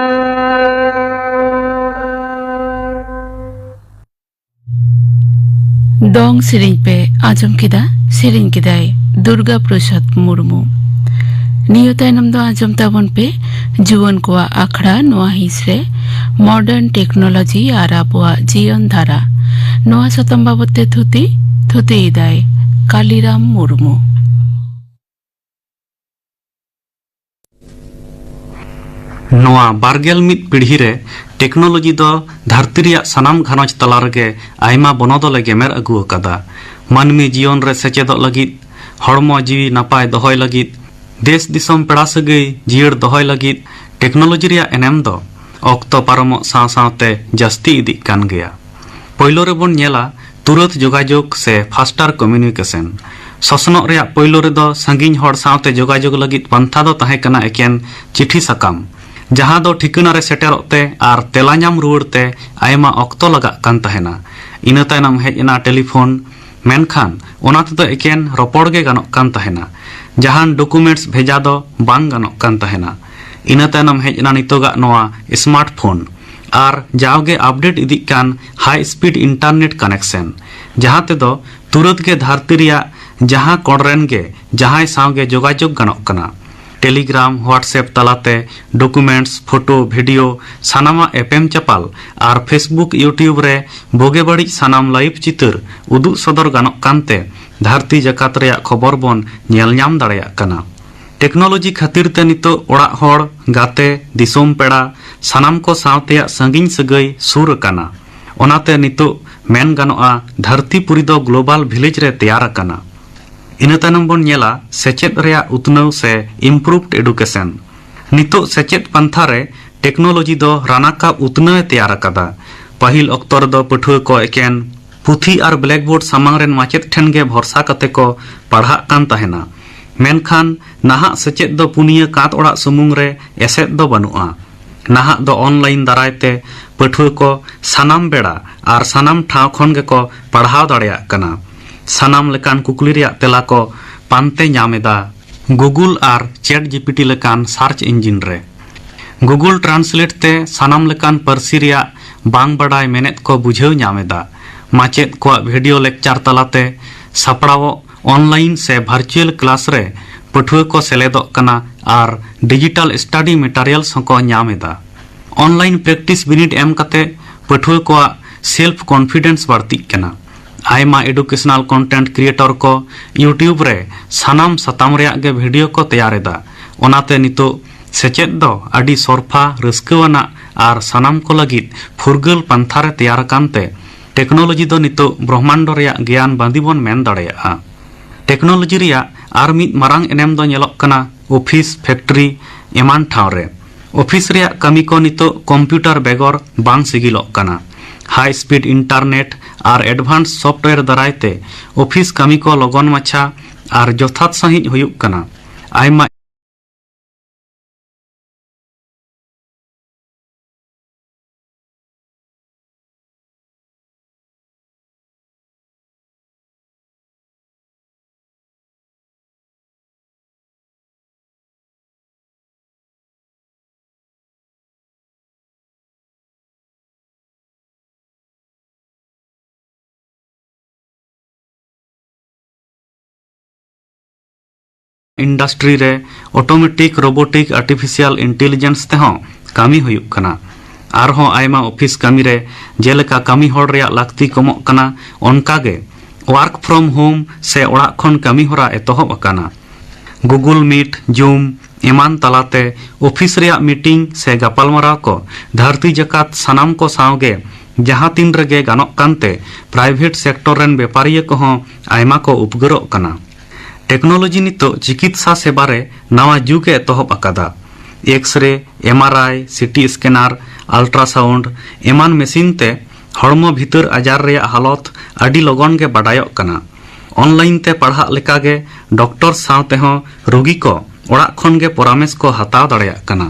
ᱫᱚᱝ ᱥᱮᱨᱮᱧ ᱯᱮ ᱟᱸᱡᱚᱢ ᱠᱮᱫᱟ, ᱥᱮᱨᱮᱧ ᱠᱮᱫᱟᱭ ᱫᱩᱨᱜᱟ ᱯᱨᱚᱥᱟᱫᱽ ᱢᱩᱨᱢᱩ᱾ ᱱᱤᱭᱟᱹ ᱛᱟᱭᱱᱚᱢ ᱫᱚ ᱟᱸᱡᱚᱢ ᱛᱟᱵᱚᱱ ᱯᱮ ᱡᱩᱣᱟᱹᱱ ᱠᱚᱣᱟᱜ ᱟᱠᱷᱲᱟ ᱱᱚᱣᱟ ᱦᱤᱸᱥ ᱨᱮ ᱢᱚᱰᱟᱨᱱ ᱴᱮᱠᱱᱳᱞᱚᱡᱤ ᱟᱨ ᱟᱵᱚᱣᱟᱜ ᱡᱤᱭᱚᱱ ᱫᱷᱟᱨᱟ᱾ ᱱᱚᱣᱟ ᱥᱟᱛᱟᱢ ᱵᱟᱵᱚᱛ ᱛᱮ ᱛᱷᱩᱛᱤ, ᱛᱷᱩᱛᱤᱭᱮᱫᱟᱭ ᱠᱟᱞᱤᱨᱟᱢ ᱢᱩᱨᱢᱩ᱾ ᱱᱚᱣᱟ ᱵᱟᱨᱜᱮᱞ ᱢᱤᱫ ᱯᱤᱲᱦᱤ ᱨᱮ ᱴᱮᱠᱱᱳᱞᱚᱡᱤ ᱫᱚ ᱫᱷᱟᱹᱨᱛᱤ ᱨᱮᱭᱟᱜ ᱥᱟᱱᱟᱢ ᱜᱷᱟᱨᱚᱸᱡᱽ ᱛᱟᱞᱟ ᱨᱮᱜᱮ ᱟᱭᱢᱟ ᱵᱚᱱᱚᱫᱚᱞ ᱮ ᱜᱮᱢᱮᱨ ᱟᱹᱜᱩ ᱟᱠᱟᱫᱟ᱾ ᱢᱟᱹᱱᱢᱤ ᱡᱤᱭᱚᱱ ᱨᱮ ᱥᱮᱪᱮᱫᱚᱜ ᱞᱟᱹᱜᱤᱫ, ᱦᱚᱲᱢᱚ ᱡᱤᱣᱤ ᱱᱟᱯᱟᱭ ᱫᱚᱦᱚᱭ ᱞᱟᱹᱜᱤᱫ, ᱫᱮᱥ ᱫᱤᱥᱚᱢ ᱯᱮᱲᱟ ᱥᱟᱹᱜᱟᱹᱭ ᱡᱤᱭᱟᱹᱲ ᱫᱚᱦᱚᱭ ᱞᱟᱹᱜᱤᱫ ᱴᱮᱠᱱᱳᱞᱚᱡᱤ ᱨᱮᱭᱟᱜ ᱮᱱᱮᱢ ᱫᱚ ᱚᱠᱛᱚ ᱯᱟᱨᱚᱢᱚᱜ ᱥᱟᱶ ᱥᱟᱶᱛᱮ ᱡᱟᱹᱥᱛᱤ ᱤᱫᱤᱜ ᱠᱟᱱ ᱜᱮᱭᱟ᱾ ᱯᱳᱭᱞᱳ ᱨᱮᱵᱚᱱ ᱧᱮᱞᱟ ᱛᱩᱨᱟᱹᱛ ᱡᱳᱜᱟᱡᱳᱜᱽ ᱥᱮ faster communication᱾ ᱥᱚᱥᱱᱚᱜ ᱨᱮᱭᱟᱜ ᱯᱳᱭᱞᱳ ᱨᱮᱫᱚ ᱥᱟᱺᱜᱤᱧ ᱦᱚᱲ ᱥᱟᱶᱛᱮ ᱡᱳᱜᱟᱡᱳᱜᱽ ᱞᱟᱹᱜᱤᱫ ᱯᱟᱱᱛᱷᱟ ᱫᱚ ᱛᱟᱦᱮᱸ ᱠᱟᱱᱟ ᱮᱠᱮᱱ ᱪᱤᱴᱷᱤ ᱥᱟᱠᱟᱢ, ᱡᱟᱦᱟᱸ ᱫᱚ ᱴᱷᱤᱠᱟᱹᱱᱟ ᱨᱮ ᱥᱮᱴᱮᱨᱚᱜ ᱛᱮ ᱟᱨ ᱛᱮᱞᱟ ᱧᱟᱢ ᱨᱩᱣᱟᱹᱲ ᱛᱮ ᱟᱭᱢᱟ ᱚᱠᱛᱚ ᱞᱟᱜᱟᱜ ᱠᱟᱱ ᱛᱟᱦᱮᱱᱟ᱾ ᱤᱱᱟᱹ ᱛᱟᱭᱱᱚᱢ ᱦᱮᱡ ᱮᱱᱟ ᱴᱮᱞᱤᱯᱷᱳᱱ, ᱢᱮᱱᱠᱷᱟᱱ ᱚᱱᱟ ᱛᱮᱫᱚ ᱮᱠᱮᱱ ᱨᱚᱯᱚᱲ ᱜᱮ ᱜᱟᱱᱚᱜ ᱠᱟᱱ ᱛᱟᱦᱮᱱᱟ, ᱡᱟᱦᱟᱱ ᱰᱚᱠᱩᱢᱮᱱᱴᱥ ᱵᱷᱮᱡᱟ ᱫᱚ ᱵᱟᱝ ᱜᱟᱱᱚᱜ ᱠᱟᱱ ᱛᱟᱦᱮᱱᱟ᱾ ᱤᱱᱟᱹ ᱛᱟᱭᱱᱚᱢ ᱦᱮᱡ ᱮᱱᱟ ᱱᱤᱛᱚᱜᱟᱜ ᱱᱚᱣᱟ ᱥᱢᱟᱨᱴ ᱯᱷᱳᱱ ᱟᱨ ᱡᱟᱣᱜᱮ ᱟᱯᱰᱮᱴ ᱤᱫᱤᱜ ᱠᱟᱱ ᱦᱟᱭ ᱥᱯᱤᱰ ᱤᱱᱴᱟᱨᱱᱮᱴ ᱠᱟᱱᱮᱠᱥᱚᱱ, ᱡᱟᱦᱟᱸ ᱛᱮᱫᱚ ᱛᱩᱨᱟᱹᱛ ᱜᱮ ᱫᱷᱟᱹᱨᱛᱤ ᱨᱮᱭᱟᱜ ᱡᱟᱦᱟᱸ ᱠᱚᱬ ᱨᱮᱱ ᱜᱮ ᱡᱟᱦᱟᱸᱭ ᱥᱟᱶᱜᱮ ᱡᱳᱜᱟᱡᱳᱜᱽ ᱜᱟᱱᱚᱜ ᱠᱟᱱᱟ᱾ ᱴᱮᱞᱤᱜᱨᱟᱢ, WhatsApp ᱛᱟᱞᱟᱛᱮ ᱰᱚᱠᱩᱢᱮᱱᱴᱥ, ᱯᱷᱳᱴᱳ, ᱵᱷᱤᱰᱤᱭᱳ ᱥᱟᱱᱟᱢᱟᱜ ᱮᱯᱮᱢ ᱪᱟᱯᱟᱞ ᱟᱨ Facebook, YouTube ᱨᱮ ᱵᱩᱜᱤ ᱵᱟᱹᱲᱤᱡ ᱥᱟᱱᱟᱢ ᱞᱟᱭᱤᱵᱷ ᱪᱤᱛᱟᱹᱨ ᱩᱫᱩᱜ ᱥᱚᱫᱚᱨ ᱜᱟᱱᱚᱜ ᱠᱟᱱᱛᱮ ᱫᱷᱟᱹᱨᱛᱤ ᱡᱟᱠᱟᱛ ᱨᱮᱭᱟᱜ ᱠᱷᱚᱵᱚᱨ ᱵᱚᱱ ᱧᱮᱞ ᱧᱟᱢ ᱫᱟᱲᱮᱭᱟᱜ ᱠᱟᱱᱟ᱾ ᱴᱮᱠᱱᱳᱞᱚᱡᱤ ᱠᱷᱟᱹᱛᱤᱨ ᱛᱮ ᱱᱤᱛᱚᱜ ᱚᱲᱟᱜ ᱦᱚᱲ, ᱜᱟᱛᱮ, ᱫᱤᱥᱚᱢ ᱯᱮᱲᱟ ᱥᱟᱱᱟᱢ ᱠᱚ ᱥᱟᱶᱛᱮᱭᱟᱜ ᱥᱟᱺᱜᱤᱧ ᱥᱟᱹᱜᱟᱹᱭ ᱥᱩᱨ ᱟᱠᱟᱱᱟ᱾ ᱚᱱᱟᱛᱮ ᱱᱤᱛᱚᱜ ᱢᱮᱱ ᱜᱟᱱᱚᱜᱼᱟ ᱫᱷᱟᱹᱨᱛᱤ ᱯᱩᱨᱤ ᱫᱚ ᱜᱞᱳᱵᱟᱞ ᱵᱷᱤᱞᱮᱡᱽ ᱨᱮ ᱛᱮᱭᱟᱨ ᱟᱠᱟᱱᱟ᱾ ᱤᱱᱟᱹ ᱛᱟᱭᱱᱚᱢ ᱵᱚᱱ ᱧᱮᱞᱟ ᱥᱮᱪᱮᱫ ᱨᱮᱭᱟᱜ ᱩᱛᱱᱟᱹᱣ ᱥᱮ improved education᱾ ᱱᱤᱛᱚᱜ ᱥᱮᱪᱮᱫ ᱯᱟᱱᱛᱷᱟ ᱨᱮ ᱴᱮᱠᱱᱳᱞᱚᱡᱤ ᱫᱚ ᱨᱟᱱᱟᱠᱟᱵ ᱩᱛᱱᱟᱹᱣ ᱮ ᱛᱮᱭᱟᱨ ᱟᱠᱟᱫᱟ᱾ ᱯᱟᱹᱦᱤᱞ ᱚᱠᱛᱚ ᱨᱮᱫᱚ ᱯᱟᱹᱴᱷᱩᱣᱟᱹ ᱠᱚ ᱮᱠᱮᱱ ᱯᱩᱛᱷᱤ ᱟᱨ ᱵᱞᱮᱠᱵᱳᱨᱰ ᱥᱟᱢᱟᱝ ᱨᱮᱱ ᱢᱟᱪᱮᱫ ᱴᱷᱮᱱ ᱜᱮ ᱵᱷᱚᱨᱥᱟ ᱠᱟᱛᱮ ᱠᱚ ᱯᱟᱲᱦᱟᱜ ᱠᱟᱱ ᱛᱟᱦᱮᱱᱟ᱾ ᱢᱮᱱᱠᱷᱟᱱ ᱱᱟᱦᱟᱜ ᱥᱮᱪᱮᱫ ᱫᱚ ᱯᱩᱱᱭᱟᱹ ᱠᱟᱸᱛ ᱚᱲᱟᱜ ᱥᱩᱢᱩᱝ ᱨᱮ ᱮᱥᱮᱫ ᱫᱚ ᱵᱟᱹᱱᱩᱜᱼᱟ᱾ ᱱᱟᱦᱟᱜ ᱫᱚ online ᱫᱟᱨᱟᱭ ᱛᱮ ᱯᱟᱹᱴᱷᱩᱣᱟᱹ ᱠᱚ ᱥᱟᱱᱟᱢ ᱵᱮᱲᱟ ᱟᱨ ᱥᱟᱱᱟᱢ ᱴᱷᱟᱶ ᱠᱷᱚᱱ ᱜᱮᱠᱚ ᱯᱟᱲᱦᱟᱣ ᱫᱟᱲᱮᱭᱟᱜ ᱠᱟᱱᱟ᱾ ᱥᱟᱱᱟᱢ ᱞᱮᱠᱟᱱ ᱠᱩᱠᱞᱤ ᱨᱮᱭᱟᱜ ᱛᱮᱞᱟ ᱠᱚ ᱯᱟᱱᱛᱮ ᱧᱟᱢ ᱮᱫᱟ Google ᱟᱨ ChatGPT ᱞᱮᱠᱟᱱ search engine ᱨᱮ᱾ Google Translate ᱛᱮ ᱥᱟᱱᱟᱢ ᱞᱮᱠᱟᱱ ᱯᱟᱹᱨᱥᱤ ᱨᱮᱭᱟᱜ ᱵᱟᱝ ᱵᱟᱰᱟᱭ ᱢᱮᱱᱮᱫ ᱠᱚ ᱵᱩᱡᱷᱟᱹᱣ ᱧᱟᱢ ᱮᱫᱟ᱾ ᱢᱟᱪᱮᱫ ᱠᱚᱣᱟᱜ video lecture ᱛᱟᱞᱟᱛᱮ ᱥᱟᱯᱲᱟᱣᱚᱜ online ᱥᱮ virtual class ᱨᱮ ᱯᱟᱹᱴᱷᱩᱣᱟᱹ ᱠᱚ ᱥᱮᱞᱮᱫᱚᱜ ᱠᱟᱱᱟ ᱟᱨ digital study materials ᱦᱚᱸᱠᱚ ᱧᱟᱢ ᱮᱫᱟ᱾ Online practice ᱵᱤᱱᱤᱰ ᱮᱢ ᱠᱟᱛᱮ ᱯᱟᱹᱴᱷᱩᱣᱟᱹ ᱠᱚᱣᱟᱜ self confidence ᱵᱟᱹᱲᱛᱤᱜ ᱠᱟᱱᱟ᱾ ᱟᱭᱢᱟ educational content creator ᱠᱚ YouTube ᱨᱮ ᱥᱟᱱᱟᱢ ᱥᱟᱛᱟᱢ ᱨᱮᱭᱟᱜ ᱜᱮ video ᱠᱚ ᱛᱮᱭᱟᱨ ᱮᱫᱟ᱾ ᱚᱱᱟᱛᱮ ᱱᱤᱛᱚᱜ ᱥᱮᱪᱮᱫ ᱫᱚ ᱟᱹᱰᱤ ᱥᱚᱨᱯᱷᱟ, ᱨᱟᱹᱥᱠᱟᱹᱣᱟᱱᱟᱜ ᱟᱨ ᱥᱟᱱᱟᱢ ᱠᱚ ᱞᱟᱹᱜᱤᱫ ᱯᱷᱩᱨᱜᱟᱹᱞ ᱯᱟᱱᱛᱷᱟ ᱨᱮ ᱛᱮᱭᱟᱨ ᱟᱠᱟᱱ ᱛᱮ, technology ᱫᱚ ᱱᱤᱛᱚᱜ ᱵᱨᱚᱦᱢᱟᱱᱰᱚ ᱨᱮᱭᱟᱜ ᱜᱮᱭᱟᱱ ᱵᱟᱸᱫᱤ ᱵᱚᱱ ᱢᱮᱱ ᱫᱟᱲᱮᱭᱟᱜᱼᱟ᱾ Technology ᱨᱮᱭᱟᱜ ᱟᱨ ᱢᱤᱫ ᱢᱟᱨᱟᱝ ᱮᱱᱮᱢ ᱫᱚ ᱧᱮᱞᱚᱜ ᱠᱟᱱᱟ office, factory ᱮᱢᱟᱱ ᱴᱷᱟᱶ ᱨᱮ᱾ Office ᱨᱮᱭᱟᱜ ᱠᱟᱹᱢᱤ ᱠᱚ ᱱᱤᱛᱚᱜ computer ᱵᱮᱜᱚᱨ ᱵᱟᱝ ᱥᱤᱜᱤᱞᱚᱜ ᱠᱟᱱᱟ᱾ High speed internet ᱟᱨ advance software ᱫᱟᱨᱟᱭ ᱛᱮ office ᱠᱟᱹᱢᱤ ᱠᱚ ᱞᱚᱜᱚᱱ ᱢᱟᱪᱷᱟ ᱟᱨ ᱡᱚᱛᱷᱟᱛ ᱥᱟᱺᱦᱤᱡ ᱦᱩᱭᱩᱜ ᱠᱟᱱᱟ᱾ ᱟᱭᱢᱟ Industry ᱨᱮ automatic, robotic, artificial intelligence ᱛᱮᱦᱚᱸ ᱠᱟᱹᱢᱤ ᱦᱩᱭᱩᱜ ᱠᱟᱱᱟ᱾ ᱟᱨᱦᱚᱸ ᱟᱭᱢᱟ office ᱠᱟᱹᱢᱤ ᱨᱮ ᱡᱮᱞᱮᱠᱟ ᱠᱟᱹᱢᱤ ᱦᱚᱲ ᱨᱮᱭᱟᱜ ᱞᱟᱹᱠᱛᱤ ᱠᱚᱢᱚᱜ ᱠᱟᱱᱟ, ᱚᱱᱠᱟ ᱜᱮ work from home ᱥᱮ ᱚᱲᱟᱜ ᱠᱷᱚᱱ ᱠᱟᱹᱢᱤ ᱦᱚᱨᱟ ᱮᱛᱚᱦᱚᱵ ᱟᱠᱟᱱᱟ᱾ Google Meet, Zoom ᱮᱢᱟᱱ ᱛᱟᱞᱟᱛᱮ office ᱨᱮᱭᱟᱜ meeting ᱥᱮ ᱜᱟᱯᱟᱞᱢᱟᱨᱟᱣ ᱠᱚ ᱫᱷᱟᱹᱨᱛᱤ ᱡᱟᱠᱟᱛ ᱥᱟᱱᱟᱢ ᱠᱚ ᱥᱟᱶ ᱜᱮ ᱡᱟᱦᱟᱸ ᱛᱤᱱ ᱨᱮᱜᱮ ᱜᱟᱱᱚᱜ ᱠᱟᱱᱛᱮ private sector ᱨᱮᱱ ᱵᱮᱯᱟᱨᱤᱭᱟᱹ ᱠᱚᱦᱚᱸ ᱟᱭᱢᱟ ᱠᱚ ᱩᱯᱜᱟᱹᱨᱚᱜ ᱠᱟᱱᱟ᱾ Technology ᱱᱤᱛᱚᱜ ᱪᱤᱠᱤᱛᱥᱟ ᱥᱮᱵᱟ ᱨᱮ ᱱᱟᱣᱟ ᱡᱩᱜᱽ ᱮ ᱮᱛᱚᱦᱚᱵ ᱟᱠᱟᱫᱟ᱾ X-ray, M R I, C T scanner, ultrasound ᱮᱢᱟᱱ machine ᱛᱮ ᱦᱚᱲᱢᱚ ᱵᱷᱤᱛᱟᱹᱨ ᱟᱡᱟᱨ ᱨᱮᱭᱟᱜ ᱦᱟᱞᱚᱛ ᱟᱹᱰᱤ ᱞᱚᱜᱚᱱ ᱜᱮ ᱵᱟᱰᱟᱭᱚᱜ ᱠᱟᱱᱟ᱾ ᱚᱱᱞᱟᱭᱤᱱ ᱛᱮ ᱯᱟᱲᱦᱟᱜ ᱞᱮᱠᱟᱜᱮ ᱰᱚᱠᱴᱚᱨ ᱥᱟᱶ ᱛᱮᱦᱚᱸ ᱨᱩᱜᱤ ᱠᱚ ᱚᱲᱟᱜ ᱠᱷᱚᱱ ᱜᱮ ᱯᱚᱨᱟᱢᱮᱥ ᱠᱚ ᱦᱟᱛᱟᱣ ᱫᱟᱲᱮᱭᱟᱜ ᱠᱟᱱᱟ᱾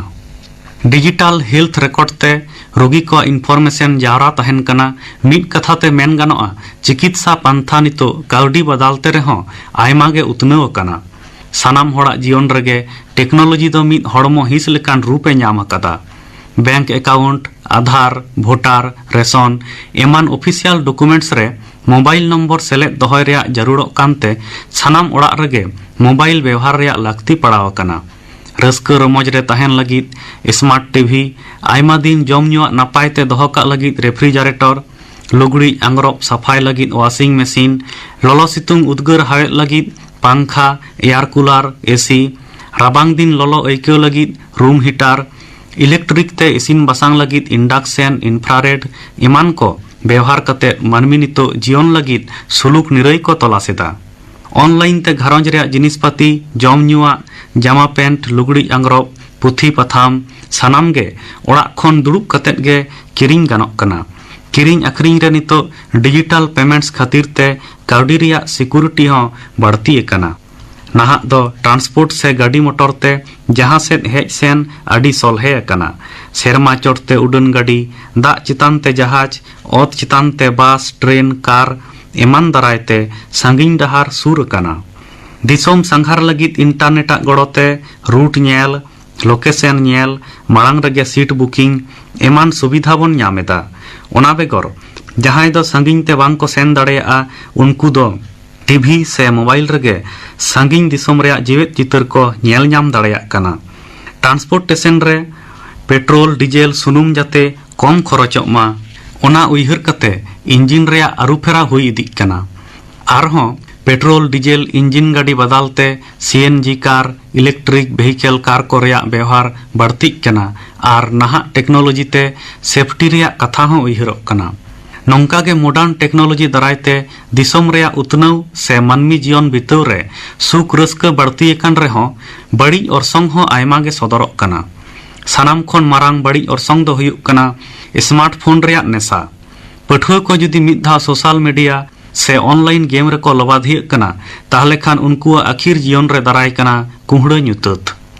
ᱰᱤᱡᱤᱴᱟᱞ ᱦᱮᱞᱛᱷ ᱨᱮᱠᱚᱨᱰ ᱛᱮ ᱨᱩᱜᱤ ᱠᱚᱣᱟᱜ ᱤᱱᱯᱷᱚᱨᱢᱮᱥᱚᱱ ᱡᱟᱣᱨᱟ ᱛᱟᱦᱮᱱ ᱠᱟᱱᱟ᱾ ᱢᱤᱫ ᱠᱟᱛᱷᱟ ᱛᱮ ᱢᱮᱱ ᱜᱟᱱᱚᱜᱼᱟ, ᱪᱤᱠᱤᱛᱥᱟ ᱯᱟᱱᱛᱷᱟ ᱱᱤᱛᱚᱜ ᱠᱟᱹᱣᱰᱤ ᱵᱟᱫᱟᱞ ᱛᱮ ᱨᱮᱦᱚᱸ ᱟᱭᱢᱟ ᱜᱮ ᱩᱛᱱᱟᱹᱣ ᱟᱠᱟᱱᱟ᱾ ᱥᱟᱱᱟᱢ ᱦᱚᱲᱟᱜ ᱡᱤᱭᱚᱱ ᱨᱮᱜᱮ ᱴᱮᱠᱱᱳᱞᱚᱡᱤ ᱫᱚ ᱢᱤᱫ ᱦᱚᱲᱢᱚ ᱦᱤᱸᱥ ᱞᱮᱠᱟᱱ ᱨᱩᱯ ᱮ ᱧᱟᱢ ᱟᱠᱟᱫᱟ᱾ Bank account, Aadhaar, voter, ration ᱮᱢᱟᱱ ᱚᱯᱷᱤᱥᱤᱭᱟᱞ ᱰᱚᱠᱩᱢᱮᱱᱴᱥ ᱨᱮ ᱢᱳᱵᱟᱭᱤᱞ ᱱᱚᱢᱵᱚᱨ ᱥᱮᱞᱮᱫ ᱫᱚᱦᱚᱭ ᱨᱮᱭᱟᱜ ᱡᱟᱹᱨᱩᱲᱚᱜ ᱠᱟᱱᱛᱮ ᱥᱟᱱᱟᱢ ᱚᱲᱟᱜ ᱨᱮᱜᱮ ᱢᱳᱵᱟᱭᱤᱞ ᱵᱮᱣᱦᱟᱨ ᱨᱮᱭᱟᱜ ᱞᱟᱹᱠᱛᱤ ᱯᱟᱲᱟᱣ ᱟᱠᱟᱱᱟ᱾ ᱨᱟᱹᱥᱠᱟᱹ ᱨᱚᱢᱚᱡᱽ ᱨᱮ ᱛᱟᱦᱮᱱ ᱞᱟᱹᱜᱤᱫ ᱥᱢᱟᱨᱴ ᱴᱤᱵᱷᱤ, ᱟᱭᱢᱟ ᱫᱤᱱ ᱡᱚᱢ ᱧᱩᱣᱟᱜ ᱱᱟᱯᱟᱭ ᱛᱮ ᱫᱚᱦᱚ ᱠᱟᱜ ᱞᱟᱹᱜᱤᱫ ᱨᱮᱯᱷᱨᱤᱡᱟᱨᱮᱴᱚᱨ, ᱞᱩᱜᱽᱲᱤᱡ ᱟᱝᱜᱽᱨᱚᱵ ᱥᱟᱯᱷᱟᱭ ᱞᱟᱹᱜᱤᱫ ᱣᱟᱥᱤᱝ ᱢᱮᱥᱤᱱ, ᱞᱚᱞᱚ ᱥᱤᱛᱩᱝ ᱩᱫᱽᱜᱟᱹᱨ ᱦᱟᱣᱮᱫ ᱞᱟᱹᱜᱤᱫ ᱯᱟᱝᱠᱷᱟ, ᱮᱭᱟᱨ ᱠᱩᱞᱟᱨ, ᱮᱥᱤ, ᱨᱟᱵᱟᱝ ᱫᱤᱱ ᱞᱚᱞᱚ ᱟᱹᱭᱠᱟᱹᱣ ᱞᱟᱹᱜᱤᱫ ᱨᱩᱢ ᱦᱤᱴᱟᱨ, ᱤᱞᱮᱠᱴᱨᱤᱠ ᱛᱮ ᱤᱥᱤᱱ ᱵᱟᱥᱟᱝ ᱞᱟᱹᱜᱤᱫ ᱤᱱᱰᱟᱠᱥᱮᱱ, ᱤᱱᱯᱷᱨᱟᱨᱮᱰ ᱮᱢᱟᱱ ᱠᱚ ᱵᱮᱣᱦᱟᱨ ᱠᱟᱛᱮ ᱢᱟᱹᱱᱢᱤ ᱱᱤᱛᱚᱜ ᱡᱤᱭᱚᱱ ᱞᱟᱹᱜᱤᱫ ᱥᱩᱞᱩᱠ ᱱᱤᱨᱟᱹᱭ ᱠᱚ ᱛᱚᱞᱟᱥ ᱮᱫᱟ᱾ ᱚᱱᱞᱟᱭᱤᱱ ᱛᱮ ᱜᱷᱟᱨᱚᱸᱡᱽ ᱨᱮᱭᱟᱜ ᱡᱤᱱᱤᱥ ᱯᱟᱹᱛᱤ, ᱡᱚᱢ ᱧᱩᱣᱟᱜ, ᱡᱟᱢᱟ ᱯᱮᱱᱴ, ᱞᱩᱜᱽᱲᱤᱡ ᱟᱝᱜᱽᱨᱚᱵ, ᱯᱩᱛᱷᱤ ᱯᱟᱛᱷᱟᱢ ᱥᱟᱱᱟᱢ ᱜᱮ ᱚᱲᱟᱜ ᱠᱷᱚᱱ ᱫᱩᱲᱩᱵ ᱠᱟᱛᱮᱫ ᱜᱮ ᱠᱤᱨᱤᱧ ᱜᱟᱱᱚᱜ ᱠᱟᱱᱟ᱾ ᱠᱤᱨᱤᱧ ᱟᱹᱠᱷᱨᱤᱧ ᱨᱮ ᱱᱤᱛᱚᱜ ᱰᱤᱡᱤᱴᱟᱞ ᱯᱮᱢᱮᱱᱴᱥ ᱠᱷᱟᱹᱛᱤᱨ ᱛᱮ ᱠᱟᱹᱣᱰᱤ ᱨᱮᱭᱟᱜ ᱥᱤᱠᱩᱨᱤᱴᱤ ᱦᱚᱸ ᱵᱟᱹᱲᱛᱤ ᱟᱠᱟᱱᱟ᱾ ᱱᱟᱦᱟᱜ ᱫᱚ ᱴᱨᱟᱱᱥᱯᱳᱨᱴ ᱥᱮ ᱜᱟᱹᱰᱤ ᱢᱚᱴᱚᱨ ᱛᱮ ᱡᱟᱦᱟᱸ ᱥᱮᱫ ᱦᱮᱡ ᱥᱮᱱ ᱟᱹᱰᱤ ᱥᱚᱞᱦᱮ ᱟᱠᱟᱱᱟ᱾ ᱥᱮᱨᱢᱟ ᱪᱚᱴ ᱛᱮ ᱩᱰᱟᱹᱱ ᱜᱟᱹᱰᱤ, ᱫᱟᱜ ᱪᱮᱛᱟᱱ ᱛᱮ ᱡᱟᱦᱟᱡᱽ, ᱚᱛ ᱪᱮᱛᱟᱱ ᱛᱮ ᱵᱟᱥ, ᱴᱨᱮᱱ, ᱠᱟᱨ ᱮᱢᱟᱱ ᱫᱟᱨᱟᱭ ᱛᱮ ᱥᱟᱺᱜᱤᱧ ᱰᱟᱦᱟᱨ ᱥᱩᱨ ᱟᱠᱟᱱᱟ᱾ ᱫᱤᱥᱚᱢ ᱥᱟᱸᱜᱷᱟᱨ ᱞᱟᱹᱜᱤᱫ ᱤᱱᱴᱟᱨᱱᱮᱴ ᱟᱜ ᱜᱚᱲᱚ ᱛᱮ ᱨᱩᱴ ᱧᱮᱞ, ᱞᱳᱠᱮᱥᱚᱱ ᱧᱮᱞ, ᱢᱟᱲᱟᱝ ᱨᱮᱜᱮ ᱥᱤᱴ ᱵᱩᱠᱤᱝ ᱮᱢᱟᱱ ᱥᱩᱵᱤᱫᱷᱟ ᱵᱚᱱ ᱧᱟᱢ ᱮᱫᱟ᱾ ᱚᱱᱟ ᱵᱮᱜᱚᱨ ᱡᱟᱦᱟᱸᱭ ᱫᱚ ᱥᱟᱺᱜᱤᱧ ᱛᱮ ᱵᱟᱝ ᱠᱚ ᱥᱮᱱ ᱫᱟᱲᱮᱭᱟᱜᱼᱟ, ᱩᱱᱠᱩ ᱫᱚ ᱴᱤᱵᱷᱤ ᱥᱮ ᱢᱳᱵᱟᱭᱤᱞ ᱨᱮᱜᱮ ᱥᱟᱺᱜᱤᱧ ᱫᱤᱥᱚᱢ ᱨᱮᱭᱟᱜ ᱡᱮᱣᱮᱫ ᱪᱤᱛᱟᱹᱨ ᱠᱚ ᱧᱮᱞ ᱧᱟᱢ ᱫᱟᱲᱮᱭᱟᱜ ᱠᱟᱱᱟ᱾ ᱴᱨᱟᱱᱥᱯᱳᱨᱴᱮᱥᱚᱱ ᱨᱮ ᱯᱮᱴᱨᱳᱞ, ᱰᱤᱡᱮᱞ ᱥᱩᱱᱩᱢ ᱡᱟᱛᱮ ᱠᱚᱢ ᱠᱷᱚᱨᱚᱪᱚᱜ ᱢᱟ, ᱚᱱᱟ ᱩᱭᱦᱟᱹᱨ ᱠᱟᱛᱮ ᱤᱧᱡᱤᱱ ᱨᱮᱭᱟᱜ ᱟᱹᱨᱩᱯᱷᱮᱨᱟᱣ ᱦᱩᱭ ᱤᱫᱤᱜ ᱠᱟᱱᱟ᱾ ᱟᱨᱦᱚᱸ ᱯᱮᱴᱨᱳᱞ, ᱰᱤᱡᱮᱞ ᱤᱧᱡᱤᱱ ᱜᱟᱹᱰᱤ ᱵᱟᱫᱟᱞ ᱛᱮ ᱥᱤ ᱮᱱ ᱡᱤ ᱠᱟᱨ, ᱤᱞᱮᱠᱴᱨᱤᱠ ᱵᱷᱮᱦᱤᱠᱮᱞ ᱠᱟᱨ ᱠᱚ ᱨᱮᱭᱟᱜ ᱵᱮᱣᱦᱟᱨ ᱵᱟᱹᱲᱛᱤᱜ ᱠᱟᱱᱟ ᱟᱨ ᱱᱟᱦᱟᱜ ᱴᱮᱠᱱᱳᱞᱚᱡᱤ ᱛᱮ ᱥᱮᱯᱴᱤ ᱨᱮᱭᱟᱜ ᱠᱟᱛᱷᱟ ᱦᱚᱸ ᱩᱭᱦᱟᱹᱨᱚᱜ ᱠᱟᱱᱟ᱾ ᱱᱚᱝᱠᱟ ᱜᱮ ᱢᱚᱰᱟᱨᱱ ᱴᱮᱠᱱᱳᱞᱚᱡᱤ ᱫᱟᱨᱟᱭ ᱛᱮ ᱫᱤᱥᱚᱢ ᱨᱮᱭᱟᱜ ᱩᱛᱱᱟᱹᱣ ᱥᱮ ᱢᱟᱹᱱᱢᱤ ᱡᱤᱭᱚᱱ ᱵᱤᱛᱟᱹᱣ ᱨᱮ ᱥᱩᱠ ᱨᱟᱹᱥᱠᱟᱹ ᱵᱟᱹᱲᱛᱤ ᱟᱠᱟᱱ ᱨᱮᱦᱚᱸ ᱵᱟᱹᱲᱤᱡ ᱚᱨᱥᱚᱝ ᱦᱚᱸ ᱟᱭᱢᱟ ᱜᱮ ᱥᱚᱫᱚᱨᱚᱜ ᱠᱟᱱᱟ᱾ ᱥᱟᱱᱟᱢ ᱠᱷᱚᱱ ᱢᱟᱨᱟᱝ ᱵᱟᱹᱲᱤᱡ ᱚᱨᱥᱚᱝ ᱫᱚ ᱦᱩᱭᱩᱜ ᱠᱟᱱᱟ ᱥᱢᱟᱨᱴᱯᱷᱳᱱ ᱨᱮᱭᱟᱜ ᱱᱮᱥᱟ᱾ ᱯᱟᱹᱴᱷᱩᱣᱟᱹ ᱠᱚ ᱡᱩᱫᱤ ᱢᱤᱫ ᱫᱷᱟᱣ ᱥᱳᱥᱟᱞ ᱢᱤᱰᱤᱭᱟ, ᱥᱮ online game ᱨᱮᱠᱚ ᱞᱚᱵᱟᱫᱷᱤᱭᱟᱹᱜ ᱠᱟᱱᱟ, ᱛᱟᱦᱞᱮ ᱠᱷᱟᱱ ᱩᱱᱠᱩᱣᱟᱜ ᱟᱹᱠᱷᱤᱨ ᱡᱤᱭᱚᱱ ᱨᱮ ᱫᱟᱨᱟᱭ ᱠᱟᱱᱟ ᱠᱩᱦᱲᱟᱹ ᱧᱩᱛᱟᱹᱛ᱾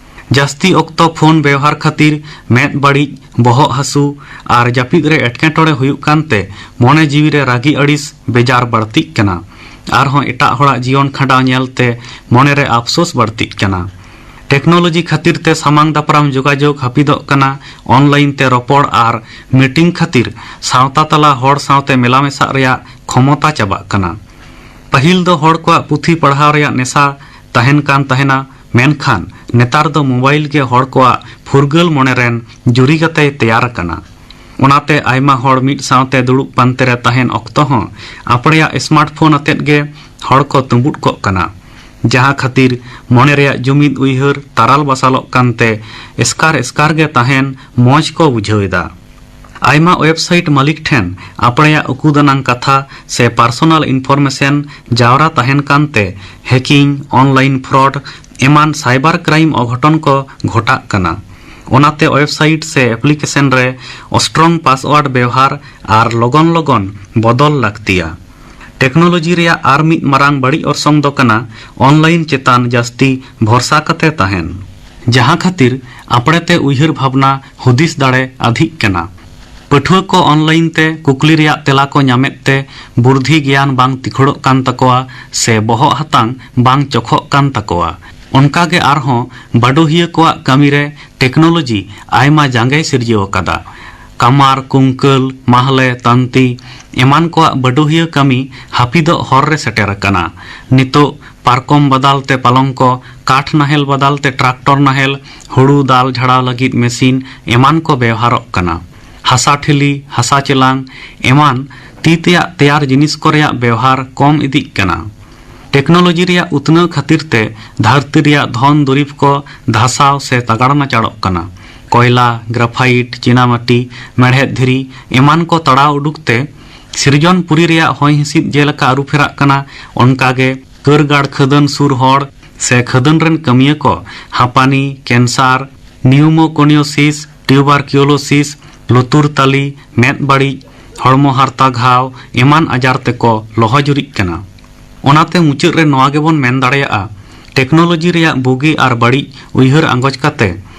ᱡᱟᱹᱥᱛᱤ ᱚᱠᱛᱚ ᱯᱷᱳᱱ ᱵᱮᱣᱦᱟᱨ ᱠᱷᱟᱹᱛᱤᱨ ᱢᱮᱫ ᱵᱟᱹᱲᱤᱡ, ᱵᱚᱦᱚᱜ ᱦᱟᱹᱥᱩ ᱟᱨ ᱡᱟᱹᱯᱤᱫ ᱨᱮ ᱮᱴᱠᱮᱴᱚᱬᱮ ᱦᱩᱭᱩᱜ ᱠᱟᱱᱛᱮ ᱢᱚᱱᱮ ᱡᱤᱣᱤ ᱨᱮ ᱨᱟᱹᱜᱤ ᱟᱹᱲᱤᱥ ᱵᱮᱡᱟᱨ ᱵᱟᱹᱲᱛᱤᱜ ᱠᱟᱱᱟ᱾ ᱟᱨᱦᱚᱸ ᱮᱴᱟᱜ ᱦᱚᱲᱟᱜ ᱡᱤᱭᱚᱱ ᱠᱷᱟᱸᱰᱟᱣ ᱧᱮᱞᱛᱮ ᱢᱚᱱᱮᱨᱮ ᱟᱯᱥᱳᱥ ᱵᱟᱹᱲᱛᱤᱜ ᱠᱟᱱᱟ᱾ ᱴᱮᱠᱱᱳᱞᱚᱡᱤ ᱠᱷᱟᱹᱛᱤᱨ ᱛᱮ ᱥᱟᱢᱟᱝ ᱫᱟᱯᱨᱟᱢ ᱡᱳᱜᱟᱡᱳᱜᱽ ᱦᱟᱹᱯᱤᱫᱚᱜ ᱠᱟᱱᱟ, online ᱛᱮ ᱨᱚᱯᱚᱲ ᱟᱨ meeting ᱠᱷᱟᱹᱛᱤᱨ ᱥᱟᱶᱛᱟ ᱛᱟᱞᱟ ᱦᱚᱲ ᱥᱟᱶᱛᱮ ᱢᱮᱞᱟ ᱢᱮᱥᱟᱜ ᱨᱮᱭᱟᱜ ᱠᱷᱚᱢᱚᱛᱟ ᱪᱟᱵᱟᱜ ᱠᱟᱱᱟ᱾ ᱯᱟᱹᱦᱤᱞ ᱫᱚ ᱦᱚᱲ ᱠᱚᱣᱟᱜ ᱯᱩᱛᱷᱤ ᱯᱟᱲᱦᱟᱣ ᱨᱮᱭᱟᱜ ᱱᱮᱥᱟ ᱛᱟᱦᱮᱱ ᱠᱟᱱ ᱛᱟᱦᱮᱱᱟ, ᱢᱮᱱᱠᱷᱟᱱ ᱱᱮᱛᱟᱨ ᱫᱚ mobile ᱜᱮ ᱦᱚᱲ ᱠᱚᱣᱟᱜ ᱯᱷᱩᱨᱜᱟᱹᱞ ᱢᱚᱱᱮ ᱨᱮᱱ ᱡᱩᱨᱤ ᱜᱟᱛᱮᱭ ᱛᱮᱭᱟᱨ ᱟᱠᱟᱱᱟ᱾ ᱚᱱᱟᱛᱮ ᱟᱭᱢᱟ ᱦᱚᱲ ᱢᱤᱫ ᱥᱟᱶᱛᱮ ᱫᱩᱲᱩᱵ ᱯᱟᱱᱛᱮ ᱨᱮ ᱛᱟᱦᱮᱱ ᱚᱠᱛᱚ ᱦᱚᱸ ᱟᱯᱲᱮᱭᱟᱜ smartphone ᱟᱛᱮᱫ ᱜᱮ ᱦᱚᱲ ᱠᱚ ᱛᱩᱸᱵᱩᱫ ᱠᱚᱜ ᱠᱟᱱᱟ, ᱡᱟᱦᱟᱸ ᱠᱷᱟᱹᱛᱤᱨ ᱢᱚᱱᱮ ᱨᱮᱭᱟᱜ ᱡᱩᱢᱤᱫ ᱩᱭᱦᱟᱹᱨ ᱛᱟᱨᱟᱞ ᱵᱟᱥᱟᱞᱚᱜ ᱠᱟᱱᱛᱮ ᱮᱥᱠᱟᱨ ᱮᱥᱠᱟᱨ ᱜᱮ ᱛᱟᱦᱮᱱ ᱢᱚᱡᱽ ᱠᱚ ᱵᱩᱡᱷᱟᱹᱣ ᱮᱫᱟ᱾ ᱟᱭᱢᱟ website ᱢᱟᱹᱞᱤᱠ ᱴᱷᱮᱱ ᱟᱯᱲᱮᱭᱟᱜ ᱩᱠᱩ ᱫᱟᱱᱟᱝ ᱠᱟᱛᱷᱟ ᱥᱮ personal information ᱡᱟᱣᱨᱟ ᱛᱟᱦᱮᱱ ᱠᱟᱱᱛᱮ hacking, online fraud ᱮᱢᱟᱱ cyber crime ᱚᱜᱷᱚᱴᱚᱱ ᱠᱚ ᱜᱷᱚᱴᱟᱜ ᱠᱟᱱᱟ᱾ ᱚᱱᱟᱛᱮ website ᱥᱮ application ᱨᱮ strong password ᱵᱮᱣᱦᱟᱨ ᱟᱨ ᱞᱚᱜᱚᱱ ᱞᱚᱜᱚᱱ ᱵᱚᱫᱚᱞ ᱞᱟᱹᱠᱛᱤᱭᱟ᱾ ᱴᱮᱠᱱᱳᱞᱚᱡᱤ ᱨᱮᱭᱟᱜ ᱟᱨ ᱢᱤᱫ ᱢᱟᱨᱟᱝ ᱵᱟᱹᱲᱤᱡ ᱚᱨᱥᱚᱝ ᱫᱚ ᱠᱟᱱᱟ online ᱪᱮᱛᱟᱱ ᱡᱟᱹᱥᱛᱤ ᱵᱷᱚᱨᱥᱟ ᱠᱟᱛᱮ ᱛᱟᱦᱮᱱ, ᱡᱟᱦᱟᱸ ᱠᱷᱟᱹᱛᱤᱨ ᱟᱯᱲᱮᱛᱮ ᱩᱭᱦᱟᱹᱨ ᱵᱷᱟᱵᱽᱱᱟ ᱦᱩᱫᱤᱥ ᱫᱟᱲᱮ ᱟᱫᱷᱤᱜ ᱠᱟᱱᱟ᱾ ᱯᱟᱹᱴᱷᱩᱣᱟᱹ ᱠᱚ online ᱛᱮ ᱠᱩᱠᱞᱤ ᱨᱮᱭᱟᱜ ᱛᱮᱞᱟ ᱠᱚ ᱧᱟᱢᱮᱫ ᱛᱮ ᱵᱩᱨᱫᱷᱤ ᱜᱮᱭᱟᱱ ᱵᱟᱝ ᱛᱤᱠᱷᱚᱲᱚᱜ ᱠᱟᱱ ᱛᱟᱠᱚᱣᱟ ᱥᱮ ᱵᱚᱦᱚᱜ ᱦᱟᱛᱟᱝ ᱵᱟᱝ ᱪᱚᱠᱷᱚᱜ ᱠᱟᱱ ᱛᱟᱠᱚᱣᱟ᱾ ᱚᱱᱠᱟᱜᱮ ᱟᱨᱦᱚᱸ ᱵᱟᱰᱚᱦᱤᱭᱟᱹ ᱠᱚᱣᱟᱜ ᱠᱟᱹᱢᱤᱨᱮ ᱴᱮᱠᱱᱳᱞᱚᱡᱤ ᱟᱭᱢᱟ ᱡᱟᱸᱜᱮᱭ ᱥᱤᱨᱡᱟᱹᱣ ᱟᱠᱟᱫᱟ᱾ ᱠᱟᱢᱟᱨ, ᱠᱩᱝᱠᱟᱹᱞ, ᱢᱟᱦᱞᱮ, ᱛᱟᱱᱛᱤ ᱮᱢᱟᱱ ᱠᱚᱣᱟᱜ ᱵᱟᱰᱚᱦᱤᱭᱟᱹ ᱠᱟᱹᱢᱤ ᱦᱟᱹᱯᱤᱫᱚᱜ ᱦᱚᱨ ᱨᱮ ᱥᱮᱴᱮᱨ ᱟᱠᱟᱱᱟ᱾ ᱱᱤᱛᱚᱜ ᱯᱟᱨᱠᱚᱢ ᱵᱟᱫᱟᱞ ᱛᱮ ᱯᱟᱞᱚᱝᱠᱚ, ᱠᱟᱴ ᱱᱟᱦᱮᱞ ᱵᱟᱫᱟᱞ ᱛᱮ tractor ᱱᱟᱦᱮᱞ, ᱦᱩᱲᱩ ᱫᱟᱞ ᱡᱷᱟᱲᱟᱣ ᱞᱟᱹᱜᱤᱫ machine ᱮᱢᱟᱱ ᱠᱚ ᱵᱮᱣᱦᱟᱨᱚᱜ ᱠᱟᱱᱟ᱾ ᱦᱟᱥᱟ ᱴᱷᱤᱞᱤ, ᱦᱟᱥᱟ ᱪᱮᱞᱟᱝ ᱮᱢᱟᱱ ᱛᱤ ᱛᱮᱭᱟᱜ ᱛᱮᱭᱟᱨ ᱡᱤᱱᱤᱥ ᱠᱚ ᱨᱮᱭᱟᱜ ᱵᱮᱣᱦᱟᱨ ᱠᱚᱢ ᱤᱫᱤᱜ ᱠᱟᱱᱟ᱾ ᱴᱮᱠᱱᱳᱞᱚᱡᱤ ᱨᱮᱭᱟᱜ ᱩᱛᱱᱟᱹᱣ ᱠᱷᱟᱹᱛᱤᱨ ᱛᱮ ᱫᱷᱟᱹᱨᱛᱤ ᱨᱮᱭᱟᱜ ᱫᱷᱚᱱ ᱫᱩᱨᱤᱵᱽ ᱠᱚ ᱫᱷᱟᱥᱟᱣ ᱥᱮ ᱛᱟᱜᱟᱲ ᱱᱟᱪᱟᱲᱚᱜ ᱠᱟᱱᱟ᱾ ᱠᱚᱭᱞᱟ, graphite, ᱪᱤᱱᱟᱢᱟᱴᱤ, ᱢᱮᱲᱦᱮᱫ ᱫᱷᱤᱨᱤ ᱮᱢᱟᱱ ᱠᱚ ᱛᱟᱲᱟᱣ ᱩᱰᱩᱠ ᱛᱮ ᱥᱤᱨᱡᱚᱱ ᱯᱩᱨᱤ ᱨᱮᱭᱟᱜ ᱦᱚᱭ ᱦᱤᱸᱥᱤᱫ ᱡᱮᱞᱮᱠᱟ ᱟᱹᱨᱩ ᱯᱷᱮᱨᱟᱜ ᱠᱟᱱᱟ, ᱚᱱᱠᱟᱜᱮ ᱠᱟᱹᱨᱜᱟᱲ ᱠᱷᱟᱹᱫᱟᱹᱱ ᱥᱩᱨ ᱦᱚᱲ ᱥᱮ ᱠᱷᱟᱹᱫᱟᱹᱱ ᱨᱮᱱ ᱠᱟᱹᱢᱤᱭᱟᱹ ᱠᱚ ᱦᱟᱸᱯᱟᱱᱤ, cancer, pneumoconiosis, tuberculosis, ᱞᱩᱛᱩᱨ ᱛᱟᱞᱤ, ᱢᱮᱫ ᱵᱟᱹᱲᱤᱡ, ᱦᱚᱲᱢᱚ ᱦᱟᱨᱛᱟ ᱜᱷᱟᱣ ᱮᱢᱟᱱ ᱟᱡᱟᱨ ᱛᱮᱠᱚ ᱞᱚᱦᱚᱡᱩᱨᱤᱜ ᱠᱟᱱᱟ᱾ ᱚᱱᱟᱛᱮ ᱢᱩᱪᱟᱹᱫ ᱨᱮ ᱱᱚᱣᱟ ᱜᱮᱵᱚᱱ ᱢᱮᱱ ᱫᱟᱲᱮᱭᱟᱜᱼᱟ, ᱴᱮᱠᱱᱳᱞᱚᱡᱤ ᱨᱮᱭᱟᱜ ᱵᱩᱜᱤ ᱟᱨ ᱵᱟᱹᱲᱤᱡ ᱩᱭᱦᱟᱹᱨ ᱟᱸᱜᱚᱪ ᱠᱟᱛᱮ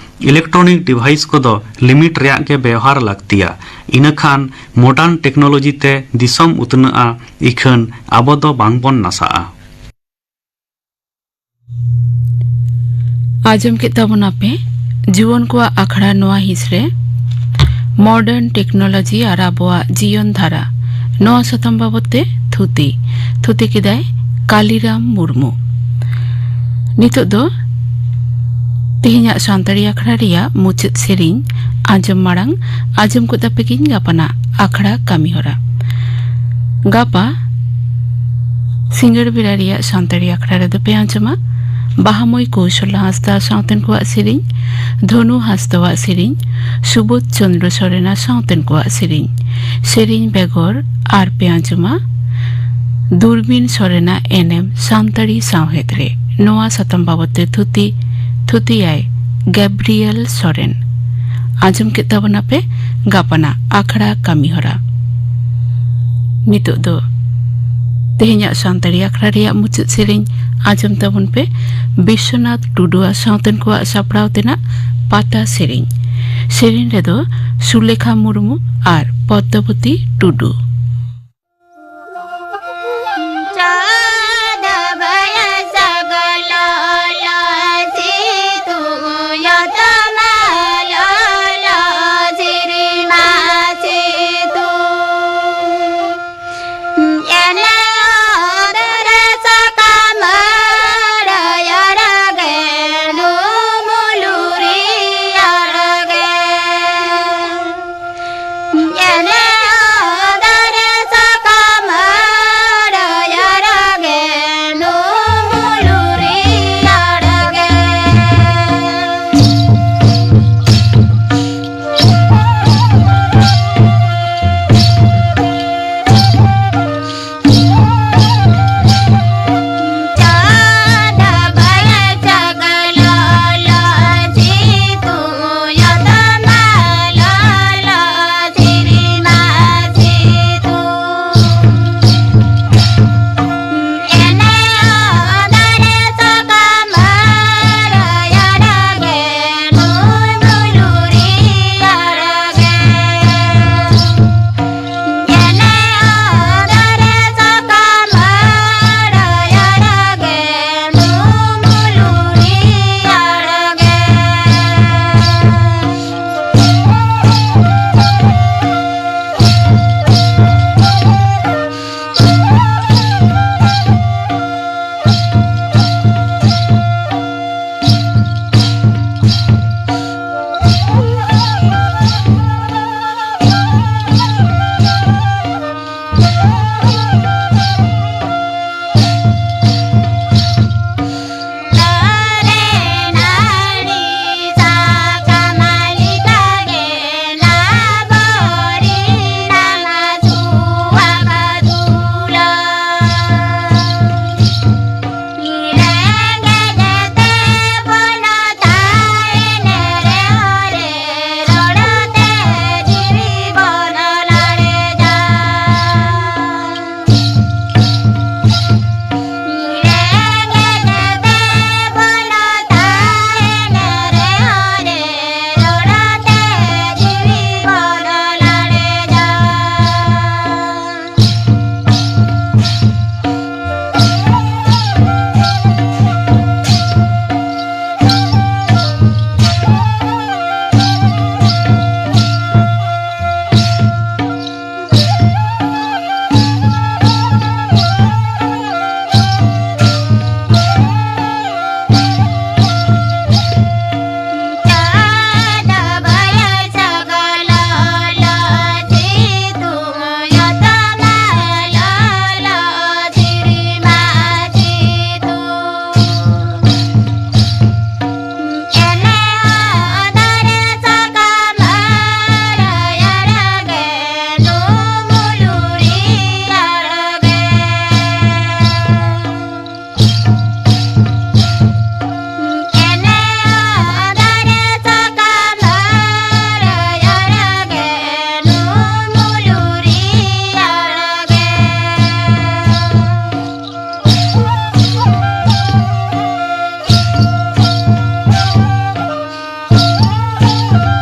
ᱤᱞᱮᱠᱴᱨᱚᱱᱤᱠ ᱰᱤᱵᱷᱟᱭᱤᱥ ᱠᱚᱫᱚ ᱞᱤᱢᱤᱴ ᱨᱮᱭᱟᱜ ᱜᱮ ᱵᱮᱣᱦᱟᱨ ᱞᱟᱹᱠᱛᱤᱭᱟ᱾ ᱤᱱᱟᱹᱠᱷᱟᱱ ᱢᱚᱰᱟᱨᱱ ᱴᱮᱠᱱᱳᱞᱚᱡᱤ ᱛᱮ ᱫᱤᱥᱚᱢ ᱩᱛᱱᱟᱹᱜᱼᱟ, ᱤᱠᱷᱟᱹᱱ ᱟᱵᱚ ᱫᱚ ᱵᱟᱝᱵᱚᱱ ᱱᱟᱥᱟᱜᱼᱟ᱾ ᱟᱸᱡᱚᱢ ᱠᱮᱫ ᱛᱟᱵᱚᱱᱟᱯᱮ ᱡᱩᱣᱟᱹᱱ ᱠᱚᱣᱟᱜ ᱟᱠᱷᱲᱟ ᱱᱚᱣᱟ ᱦᱤᱸᱥ ᱨᱮ ᱢᱚᱰᱟᱨᱱ ᱴᱮᱠᱱᱳᱞᱚᱡᱤ ᱟᱨ ᱟᱵᱚᱣᱟᱜ ᱡᱤᱭᱚᱱ ᱫᱷᱟᱨᱟ, ᱱᱚᱣᱟ ᱥᱟᱛᱟᱢ ᱵᱟᱵᱚᱛ ᱛᱮ ᱛᱷᱩᱛᱤ᱾ ᱛᱷᱩᱛᱤ ᱠᱮᱫᱟᱭ ᱠᱟᱞᱤᱨᱟᱢ ᱢᱩᱨᱢᱩ᱾ ᱱᱤᱛᱚᱜ ᱫᱚ ᱛᱮᱦᱮᱧᱟᱜ ᱥᱟᱱᱛᱟᱲᱤ ᱟᱠᱷᱲᱟ ᱨᱮᱭᱟᱜ ᱢᱩᱪᱟᱹᱫ ᱥᱮᱨᱮᱧ ᱟᱸᱡᱚᱢ ᱢᱟᱲᱟᱝ ᱟᱸᱡᱚᱢ ᱜᱚᱫ ᱟᱯᱮ ᱜᱤᱧ ᱜᱟᱯᱟᱱᱟᱜ ᱟᱠᱷᱲᱟ ᱠᱟᱹᱢᱤᱦᱚᱨᱟ᱾ ᱜᱟᱯᱟ ᱥᱤᱸᱜᱟᱹᱲ ᱵᱮᱲᱟ ᱨᱮᱭᱟᱜ ᱥᱟᱱᱛᱟᱲᱤ ᱟᱠᱷᱲᱟ ᱨᱮᱫᱚ ᱯᱮ ᱟᱸᱡᱚᱢᱟ ᱵᱟᱦᱟᱢᱟᱹᱭ ᱠᱳᱣᱥᱚᱞᱟ ᱦᱟᱸᱥᱫᱟ ᱥᱟᱶᱛᱮᱱ ᱠᱚᱣᱟᱜ ᱥᱮᱨᱮᱧ, ᱫᱷᱚᱱᱩ ᱦᱟᱸᱥᱫᱟᱣᱟᱜ ᱥᱮᱨᱮᱧ, ᱥᱩᱵᱳᱫᱷ ᱪᱚᱸᱫᱽᱨᱚ ᱥᱚᱨᱮᱱᱟᱜ ᱥᱟᱶᱛᱮᱱ ᱠᱚᱣᱟᱜ ᱥᱮᱨᱮᱧ, ᱥᱮᱨᱮᱧ ᱵᱮᱜᱚᱨ ᱟᱨ ᱯᱮ ᱟᱸᱡᱚᱢᱟ ᱫᱩᱨᱵᱤᱱ ᱥᱚᱨᱮᱱᱟᱜ ᱮᱱᱮᱢ ᱥᱟᱱᱛᱟᱲᱤ ᱥᱟᱶᱦᱮᱫ ᱨᱮ᱾ ᱱᱚᱣᱟ ᱥᱟᱛᱟᱢ ᱵᱟᱵᱚᱛ ᱛᱮ ᱛᱷᱩᱛᱤ, ᱛᱷᱩᱛᱤᱭᱟᱭ ᱜᱮᱵᱨᱤᱭᱮᱞ ᱥᱚᱨᱮᱱ᱾ ᱟᱸᱡᱚᱢ ᱠᱮᱫ ᱛᱟᱵᱚᱱᱟᱯᱮ ᱜᱟᱯᱟᱱᱟᱜ ᱟᱠᱷᱲᱟ ᱠᱟᱹᱢᱤᱦᱚᱨᱟ᱾ ᱱᱤᱛᱚᱜ ᱫᱚ ᱛᱮᱦᱮᱧᱟᱜ ᱥᱟᱱᱛᱟᱲᱤ ᱟᱠᱷᱲᱟ ᱨᱮᱭᱟᱜ ᱢᱩᱪᱟᱹᱫ ᱥᱮᱨᱮᱧ ᱟᱸᱡᱚᱢ ᱛᱟᱵᱚᱱ ᱯᱮ ᱵᱤᱥᱥᱚᱱᱟᱛᱷ ᱴᱩᱰᱩᱣᱟᱜ ᱥᱟᱶᱛᱮᱱ ᱠᱚᱣᱟᱜ ᱥᱟᱯᱲᱟᱣ ᱛᱮᱱᱟᱜ ᱯᱟᱛᱟ ᱥᱮᱨᱮᱧ᱾ ᱥᱮᱨᱮᱧ ᱨᱮᱫᱚ ᱥᱩᱞᱮᱠᱷᱟ ᱢᱩᱨᱢᱩ ᱟᱨ ᱯᱚᱫᱽᱫᱟᱵᱚᱛᱤ ᱴᱩᱰᱩ᱾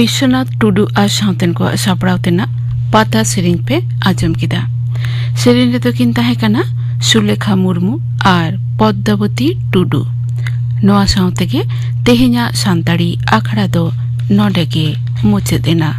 ᱵᱤᱥᱥᱚᱱᱟᱛᱷ ᱴᱩᱰᱩ ᱟᱨ ᱥᱟᱶᱛᱮᱱ ᱠᱚᱣᱟᱜ ᱥᱟᱯᱲᱟᱣ ᱛᱮᱱᱟᱜ ᱯᱟᱛᱟ ᱥᱮᱨᱮᱧ ᱯᱮ ᱟᱸᱡᱚᱢ ᱠᱮᱫᱟ᱾ ᱥᱮᱨᱮᱧ ᱨᱮᱫᱚ ᱠᱤᱱ ᱛᱟᱦᱮᱸ ᱠᱟᱱᱟ ᱥᱩᱞᱮᱠᱷᱟ ᱢᱩᱨᱢᱩ ᱟᱨ ᱯᱚᱫᱽᱫᱟᱵᱚᱛᱤ ᱴᱩᱰᱩ᱾ ᱱᱚᱣᱟ ᱥᱟᱶ ᱛᱮᱜᱮ ᱛᱮᱦᱮᱧᱟᱜ ᱥᱟᱱᱛᱟᱲᱤ ᱟᱠᱷᱲᱟ ᱫᱚ ᱱᱚᱰᱮ ᱜᱮ ᱢᱩᱪᱟᱹᱫ ᱮᱱᱟ᱾